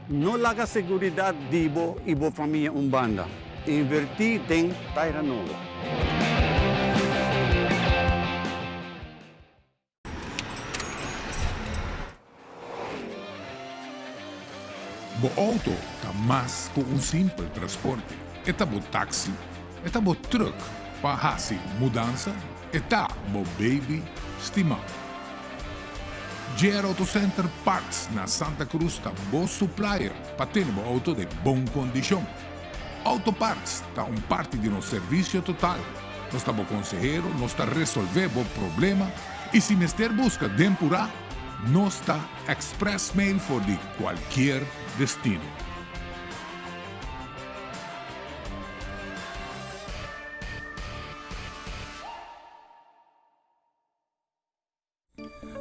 D: No laga seguridat di bo i bo famia un banda. Invertí den taira nobo.
C: Bo auto ta mas ku un simpel transporte. E ta bo taxi, e ta bo truck pa hasi mudansa, e ta bo baby stimá. JR Auto Center Parts na Santa Cruz ta bo supplier pa tene bo auto den bon kondishon. Auto Parts ta un parti di nos servicio total. Nos ta bo konsehero, nos ta resolve bo problema y si mester buska den purá, nos ta express mail for di cualkier destino.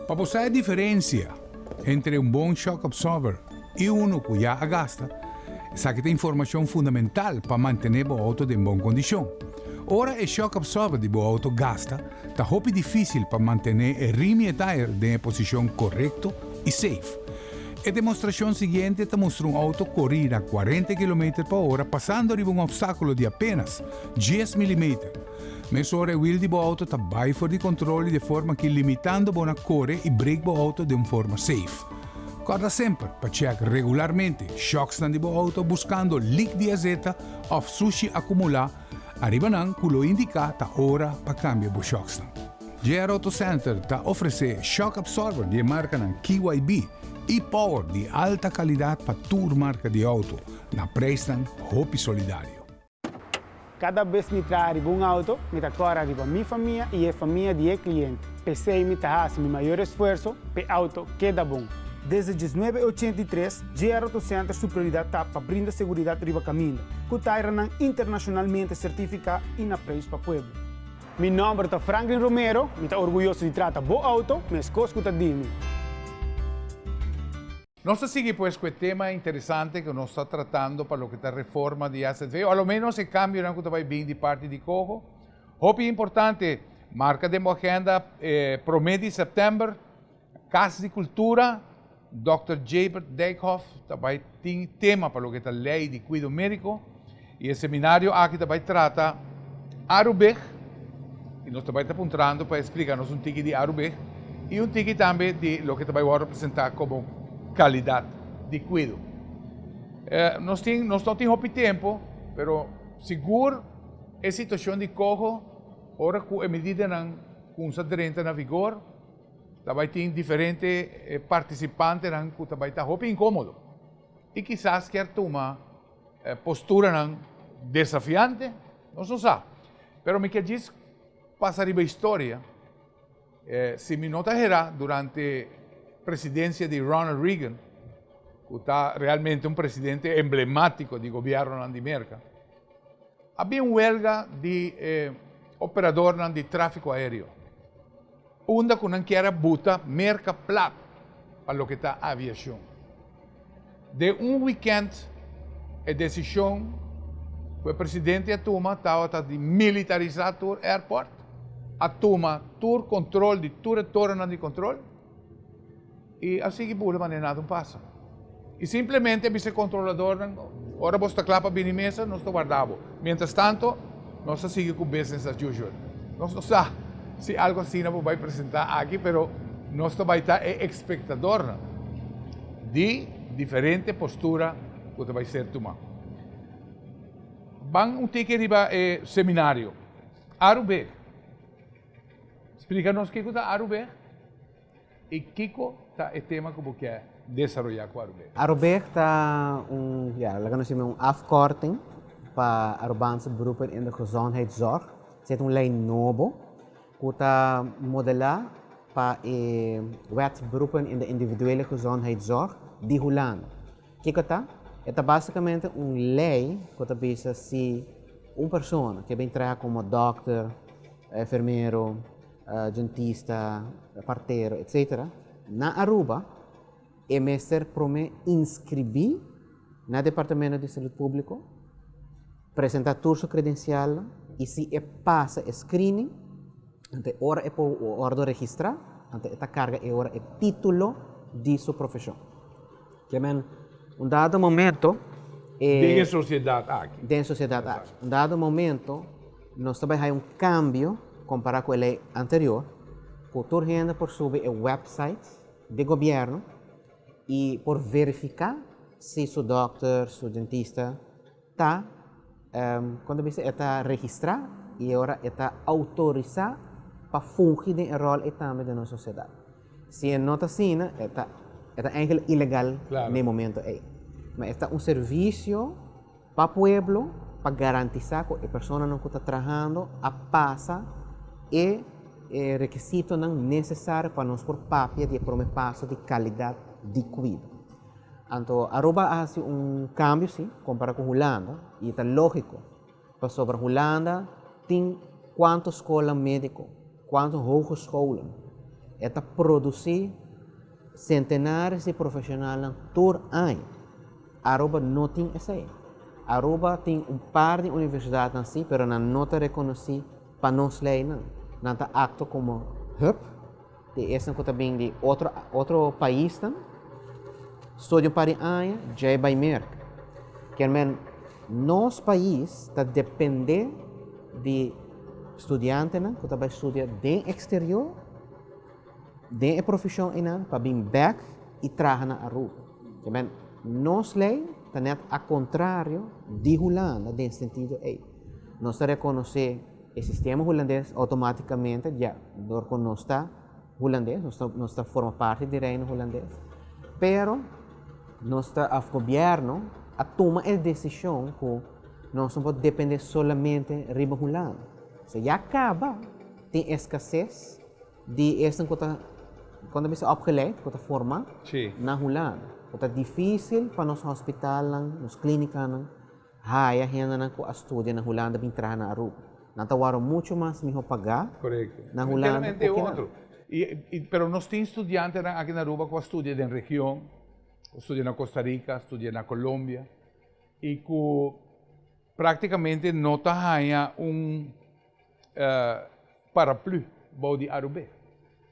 C: Pa bo sa e diferencia entre un bon shock absorber y uno cu ya a gasta, esaki ta informacion fundamental pa mantene bo auto den bon condicion. Ora e shock absorber di bo auto gasta, ta hopi dificil pa mantene e rim y e tire den e posicion corecto y safe. E demostracion siguiente ta mustra un auto cori na cuarenta kilometer pa ora pasando riba un obstaculo di apenas dies milimeter. Mesora e wiel di bo auto ta bai for di control y de forma aki limitando bo na core y brake bo auto den un forma safe. Corda semper pa check regularmente shocksnan di bo auto buscando leak di azeta of sushi acumula ariba nan cu lo indica ta ora pa cambia bo shocksnan. JR Auto Center ta ofrece shock absorber di e marcanan KYB y Power di alta calidad pa tur marca di auto na prijsnan hopi solidario.
E: Kada bes mi traha riba un auto, mi ta kòrda riba mi famia i e famia di e kliente. P'esei mi ta hasi mi mayor esfuerso p'e auto keda bon. Desde diesnuebe ochenta i tres, JR Auto Center su prioridat ta pa brinda seguridat riba kaminda, ku tairanan internashonalmente sertifiká i na preis pa pueblo. Mi nòmber ta Franklin Romero, mi ta orguyoso di trata bo auto meskos ku ta di mi.
A: Nos ta sigui pues cu e tema interesante cu nos ta tratando pa loke ta reforma di AZV, o a lo menos e cambionan cu ta bay bin di parti di coho. Hopi importante, marca den bo agenda e prome di september, Cas di Cultura, Dòkter Jabert Dijkhoff ta bay tin tema pa loke ta ley di cuido medico y e seminario aki ta bay trata Arubig y nos ta bay ta puntrando pa e splica nos un tiki di Arubig y un tiki tambe di loke ta bay worde presenta como. kalidat di kuido. Nos tin, nos no tin hopi tempu, pero sigur e situashon di koho ora ku e medidanan kumsa drenta na vigor, ta bai tin diferente partisipantenan ku ta bai ta hopi inkomodo i kisas kier tuma posturanan desafiante, nos no sa. Pero mi ke djis pasa riba historia. Si mi no ta hera, durante presidencia di Ronald Reagan, cu ta realmente un presidente emblematico di gobiernonan di Merca, a bin un welga di operadornan di trafico aereo, unda cu nan kier a buta Merca plat pa loke ta aviacion. Den un weekend e decision cu e presidente a tuma tabata di militarisa tur airport, a tuma tur control di tur e torennan di control y a sigui bula manera nada un pasa. Y simplemente a bisa e controladornan, ora bo sta cla pa bini mesa nos ta warda bo. Mientras tanto nos ta sigui cu business as usual. Nos no sa si algo asina bo bay presenta aki pero nos ta bay ta e expectadornan di diferente postura cu ta bay ser tuma. Ban un tiki riba e seminario. Arubeg. Splica nos kico ta Arubeg y kico ta e tema cu bo kier desaroya cu Arubeg.
B: Arubeg ta un, ja, laga nos yama un afkorting pa Arubaanse Beroepen in de Gezondheidszorg. Esei ta un ley nobo cu ta modela pa e Wet Beroepen in de Individuele Gezondheidszorg di Hulanda. Kiko ta? E ta basicamente un ley cu ta bisa si un persona ke bin traha como dokter, enfermero, dentista, partero, etcetera, na Aruba, e mester prome inscribi na Departamento di Salud Publico, presenta tur su credencialnan y si e pasa e screening, anto e ora e por wordo registra, anto e ta carga e ora e titulo di su profesion. Ke men, un dado momento e.
A: Den e sociedad aki.
B: Den e sociedad aki. Un dado momento nos ta bay haya un cambio compara cu e ley anterior, cu tur hende por subi e website di gobierno y por verifica si su dokter, su dentista ta, con ta bisa, e ta registra y e ora e ta autorisa pa fungi den e rol ey tambe den nos sociedad. Si e no ta asina, e ta e ta eigenlijk ilegal na e momento ey. Ma e ta un servicio pa pueblo pa garantisa cu e personanan cu ta trahando a pasa e e rekisitonan necesario pa nos por papia di e prome paso di calidad di cuido. Anto Aruba a haci un cambio si compara cu Hulanda y ta logico pasobra Hulanda tin cuanto scola medico, cuanto hogescholen, e ta produci centenares di profesionalnan tur aña. Aruba no tin esey. Aruba tin un par di universidadnan si pero nan no ta reconoci pa nos leynan. Nan ta actua como hub di esnan cu ta bin di otro otro paisnan, studia un par di aña, djey bay Merca. Kier men nos pais ta depende di studiantenan cu ta bay studia den exterior, den e profesion eynan pa bin bek y traha na Aruba. Kier men nos ley ta net a contrario di Hulanda den sentido ey. Nos ta reconoce e sistema Hulandes automaticamente ya dor cu nos ta Hulandes, nos ta nos ta forma parti di Reino Hulandes, pero nos ta of gobierno a tuma e decision cu nos no por depende solamente riba Hulanda. So ya caba tin escasez di esnan cu ta, con ta bisa opgeleid, cu ta forma na Hulanda. Cu ta dificil pa nos hospitalnan, nos clinicanan Haya hendenan ku a studia na Hulanda bin traha na Aruba. Nan ta wòrdu muchu mas mihó pagá na Hulanda ku kinan.
A: Pero nos tin studiantenan aki na Aruba ku a studia den region, ku a studia na Costa Rica, a studia na Colombia i ku praktikamente no ta haña un paraplu bou di Arubé.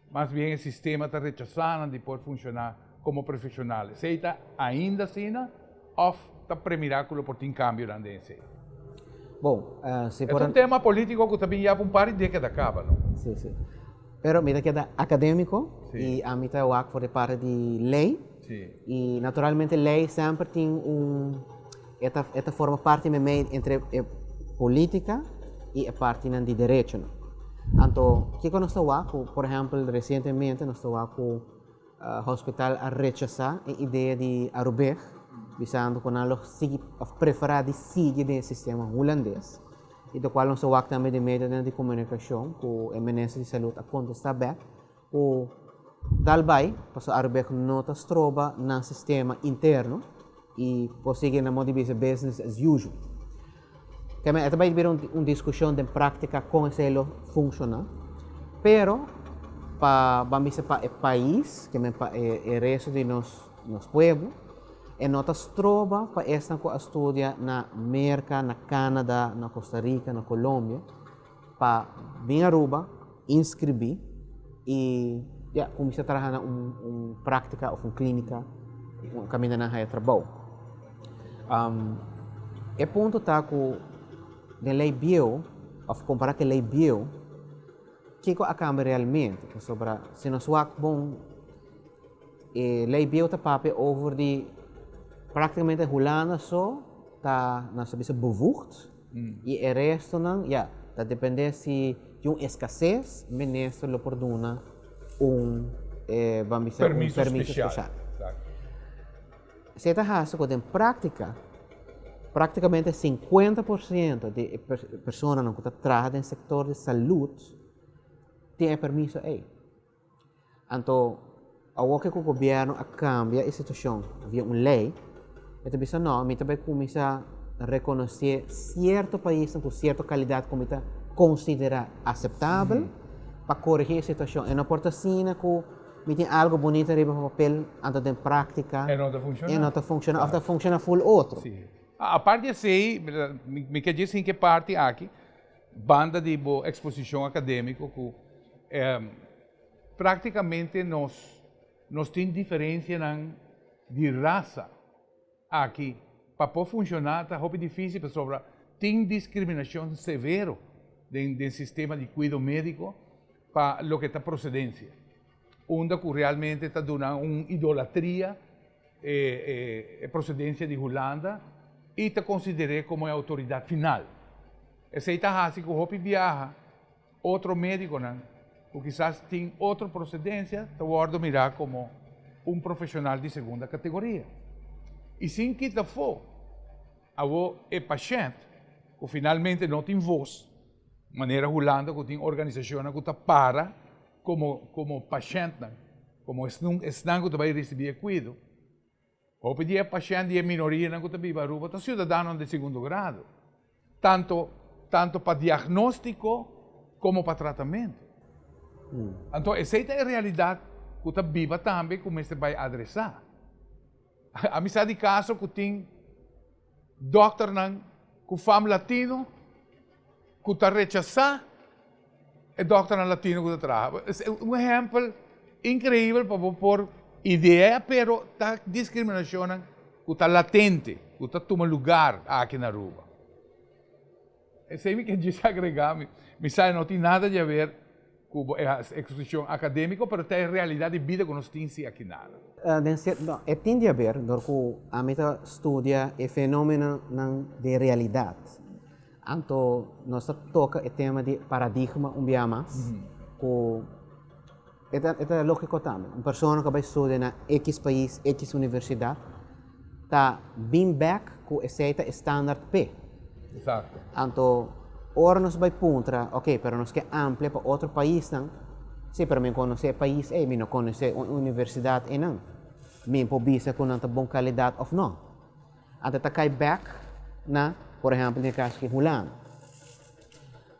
A: Mas bien e sistema ta rechasá nan di por funshoná komo profeshonal. Esei ta ainda asina òf ta premirá ku lo por tin kambionan den esei?
B: Bon, si por.
A: E ta un tema polítiko ku ta bin ya pa un par di dékada kaba, no?
B: Sí, sí. Pero mi ta keda akadémiko i ami ta wak for di parti di lei. Y naturalmente ley semper tin un e ta e ta forma parti meimei entre e politica y e partinan di derechonan. Anto kiko nos ta wak ku por ehempel recientemente nos ta wak ku hospital a rechasa e idea di Arubeg bisando ku nan lo sigui of prefera di sigui den e sistema hulandes y lo cual nos ta wak tambe den medionan di comunicacion ku e minister di salud a contesta bek Ku dal bai, pasobra Arubeg no ta stroba nan sistema interno i por sigui na modo di bisa business as usual. Keme e ta bai bira un diskushon den práktika kon esei lo funshoná, pero pa ban bisa pa e pais, keme pa e resto di nos nos pueblo, e no ta stroba pa esnan ku a studia na Merka, na Canada, na Costa Rica, na Colombia, pa bin Aruba, inscribi y ya, cuminsa traha na un un practica of un clinica caminda nan haya trabou. E punto ta cu den ley bieu of compara cu e ley bieu, kico a cambia realmente? Pasobra si nos wak bon e ley bieu ta papia over di practicamente Hulanda so ta nan sa bisa bevoegd. I e restonan, ya, ta dependé si tin un eskases, minister lo por duna un, ban bisa, un
A: Permiso
B: permiso
A: spesial.
B: spesial.
A: Exacto.
B: Esei ta hasi ku den práktika, práktikamente 50% di e personanan ku ta traha den sektor di salud tin e permiso ei. Anto awor ke ku gobierno a kambia e situashon via un lei, e ta bisa no, mi ta bai kuminsá rekonosé sierto paisnan ku sierto kalidat ku mi ta konsiderá aseptabel pa koregí e situashon. E no por ta asina ku mi tin algu bunita riba papel anto den práktika
A: E no ta funshoná.
B: e no ta funshoná òf ta funshoná ful otro.
A: Sí. Apart di esei, mi ke djis hinka e parti aki, Banda di bo eksposishon akadémiko ku práktikamente nos nos tin diferensianan di rasa aki pa por funshoná ta hopi difísil pasobra tin diskriminashon severo den den sistema di kuido médiko pa loke ta prosedensia unda ku realmente ta duna un idolatria e procedencia di Hulanda y ta consider'é como e autoridad final. Esey ta haci cu hopi biaha otro mediconan cu kisas tin otro procedencia ta wordo mira como un profesional di segunda categoria. Y sin kita afo, awo e pashent cu finalmente no tin voz, manera Hulanda cu tin organisacionnan cu ta para como como pashentnan, como esnan esnan ku ta bai risibí e kuido. Hopi di e pashent di e minorianan ku ta biba Aruba ta siudadanonan di segundo grado, tanto tanto pa diagnóstiko komo pa tratamentu. Anto esei ta e realidat ku ta biba tambe ku mester bai adresá. Ami sa di kaso ku tin dòkternan ku fam latino ku ta rechasá e dòkternan latino ku ta traha. Un ehèmpel inkreibel pa bo por idea, pero ta diskriminashonnan ku ta latente, ku ta tuma lugar aki na Aruba. Esei mi ke djis agregá, mi sa e no tin nada di haber ku bo eksposishon akadémiko, pero ta e realidat di bida ku nos tin si aki nada.
B: Den sierto, no, e tin di haber dor ku ami ta studia e fenómenonan di realidat. Anto nos ta toka e tema di paradigma un bia mas, ku e ta e ta lógiko tambe. Un persona ku a bai studia na ekis pais, ekis universidat, ta bin bèk ku esei ta e standaard p'e.
A: Exacto.
B: Anto ora nos bai puntra, ok, pero nos ke amplia pa otro paisnan, si, pero mi no konosé e pais ei, mi no konosé un universidat einan. Mi por bisa ku nan ta bon kalidat òf no. Anto ta kai bèk na, por ehèmpel den e kaso aki, Hulanda.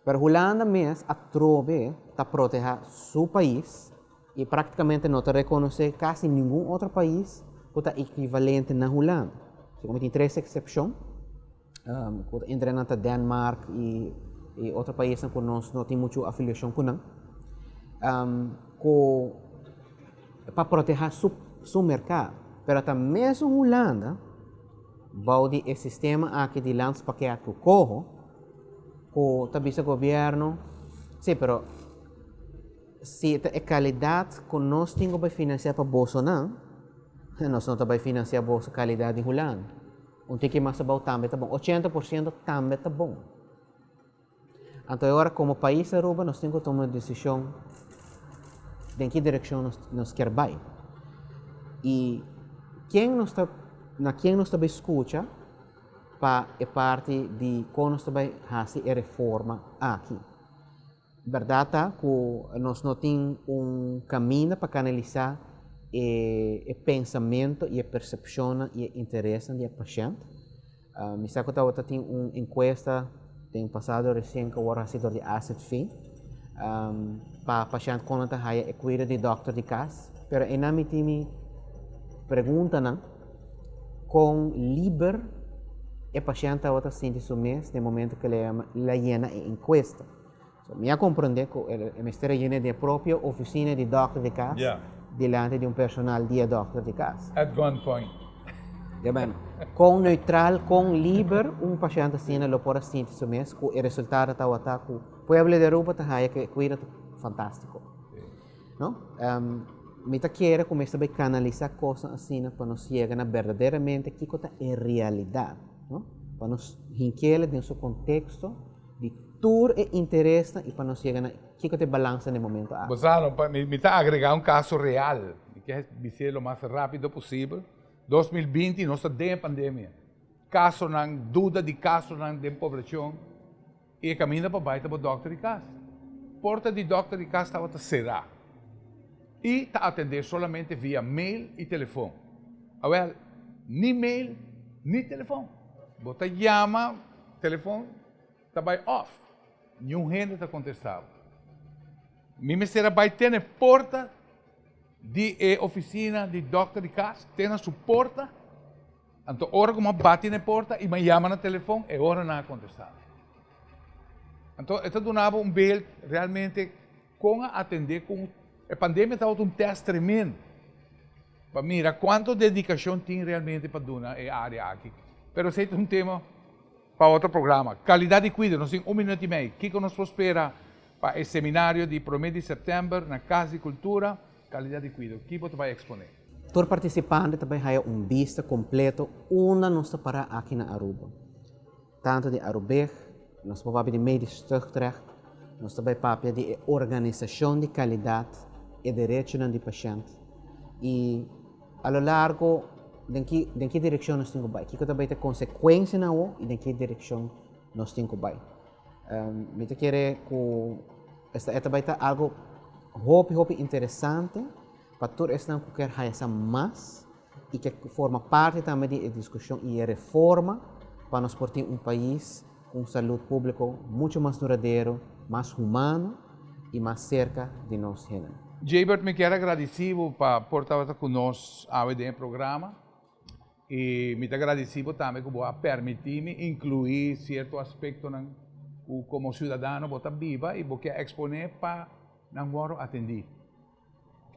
B: Pero Hulanda mes atrobe ta protehá su pais i práktikamente no ta rekonosé kasi ningun otro pais ku ta ekivalente na Hulanda. Segun mi tin tres eksepshon, ku ta entre nan ta Denmark i i otro paisnan ku nos no tin muchu afiliashon ku nan, ku pa protehá su su merkado. Pero ta mesun Hulanda bou di e sistema aki di landspakket ku koho ku ta bisa gobièrnu, sí, pero Si ta e kalidat ku nos tin ku bai finansiá pa bosonan, Nos no ta bai financia boso calidad di Hulanda. Un tiki mas abou tambe ta bon. 80% tambe ta bon. Anto e ora como pais Aruba nos tin cu tuma un decision den ki direccion nos nos kier bay. Y ken nos ta na ken nos ta bay scucha pa e parti di con nos ta bay haci e reforma aki. Berdad ta cu nos no tin un caminda pa canalisa e e pensamento y e percepcionnan y e interesnan di e pashent. Mi sa ku tabata tin un enkuesta den pasado resien ku a wòrdu hasi dor di AZV pa pashènt kon nan ta haya e kuido di dòkter di kas. Pero einan mi tin mi preguntanan kon liber e pashènt tabata sinti su mes den momento ku el a yena e enkuesta. So, mi a komprondé ku e mester a yena den e propio ofisina di dòkter di kas dilanti di un personal di e dòkter di kas.
A: At gunpoint.
B: Ya ben, kon neutral, kon liber un pashènt asina lo por a sinti su mes ku e resultado tabata ku pueblo di Aruba ta haya ku e kuido ta fantástiko. No? Mi ta kere ku mester bai kanalisá kosnan asina pa nos yega na berdaderamente kiko ta e realidat, no? Pa nos hink'el den su konteksto di tur e interesnan y pa nos yega na kiko ta e balansa na e momento aki.
A: Bo sa, mi ta agrega un caso real, mi kier bis'é lo mas rapido posibel. 2020 nos ta den e pandemia, casonan, duda di casonan den poblacion y e caminda pa bay ta bo dokter di cas. Porta di dokter di cas tabata cera y ta atende solamente via mail y telefon. Awel, ni mail ni telefon. Bo ta yama telefon ta bai off. Niun hende ta kontestá bo. Mi mester a bai te na e porta di e ofisina di dòkter di kas, te na su porta. Anto ora ku mi a bati na e porta i mi a yama na telefon, e ora nan a kontestá mi. Anto e ta duna bo un beeld realmente kon a atendé ku e pandemia tabata un tèst tremendo pa mira kuantu dedikashon tin realmente pa duna e área aki. Pero esei ta un tema Pa otro programa. Calidad di cuido, nos tin un minuut y mei. Kico nos por spera pa e seminario di prome di september na Cas di Cultura? Calidad di cuido, ki bo ta bay expone?
B: Tur participante ta bay haya un bista completo unda nos ta para aki na Aruba. Tanto di Arubeg, nos por papia di medisch tuchtrecht, nos ta bay papia di e organisacion di calidad, e derechonan di pashent y A lo largo, den ki, den ki direkshon nos tin ku bai? Kiko ta bai ta konsekuensianan awo i den ki direkshon nos tin ku bai? Um, mi ta kere ku esta e ta bai ta algo hopi, hopi interesante pa tur esnan ku kier haya sa mas i ke forma parti tambe di e diskushon i e reforma pa nos por tin un pais ku un salud públiko mucho mas duradero, mas humano i mas serka di nos hendenan.
A: Jaybert mi kier a gradisi bo pa por tabata ku nos awe den e programa i mi ta gradisi bo tambe ku bo a permiti mi inklui sierto aspektonan ku komo siudadano bo ta biba i bo kier ekspone pa nan wòrdu atendi.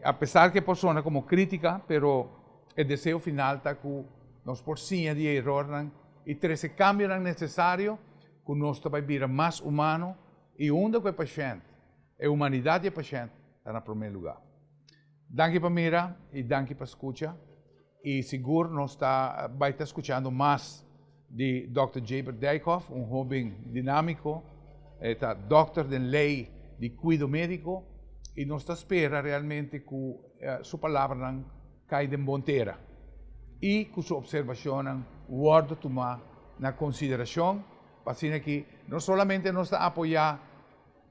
A: Apesar ku e por sona komo krítika, pero e deseo final ta ku nos por siña di e erornan i trese kambionan nesesario ku nos ta bai bira mas humano i unda ku e pashènt, e humanidat di e pashènt ta na promé lugá. Danki pa mira i danki pa skucha. I sigur nos ta bai ta skuchando mas di Dòkter Jaber Dijkhoff, un hóben dinámiko, e ta dòkter den lei di kuido médiko i nos ta spera realmente ku su palabranan kai den bon tera i ku su opservashonnan wòrdu tumá na konsiderashon pa asina ki no solamente nos ta apoyá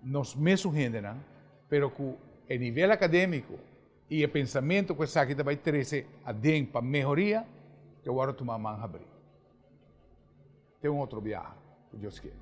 A: nos mesun hendenan pero ku e nivel akadémiko I e pensamentu ku esaki ta bai trese aden pa mehoria, ke wòrdu tuma man habrí. Te un otro biaha, ku Dios kier.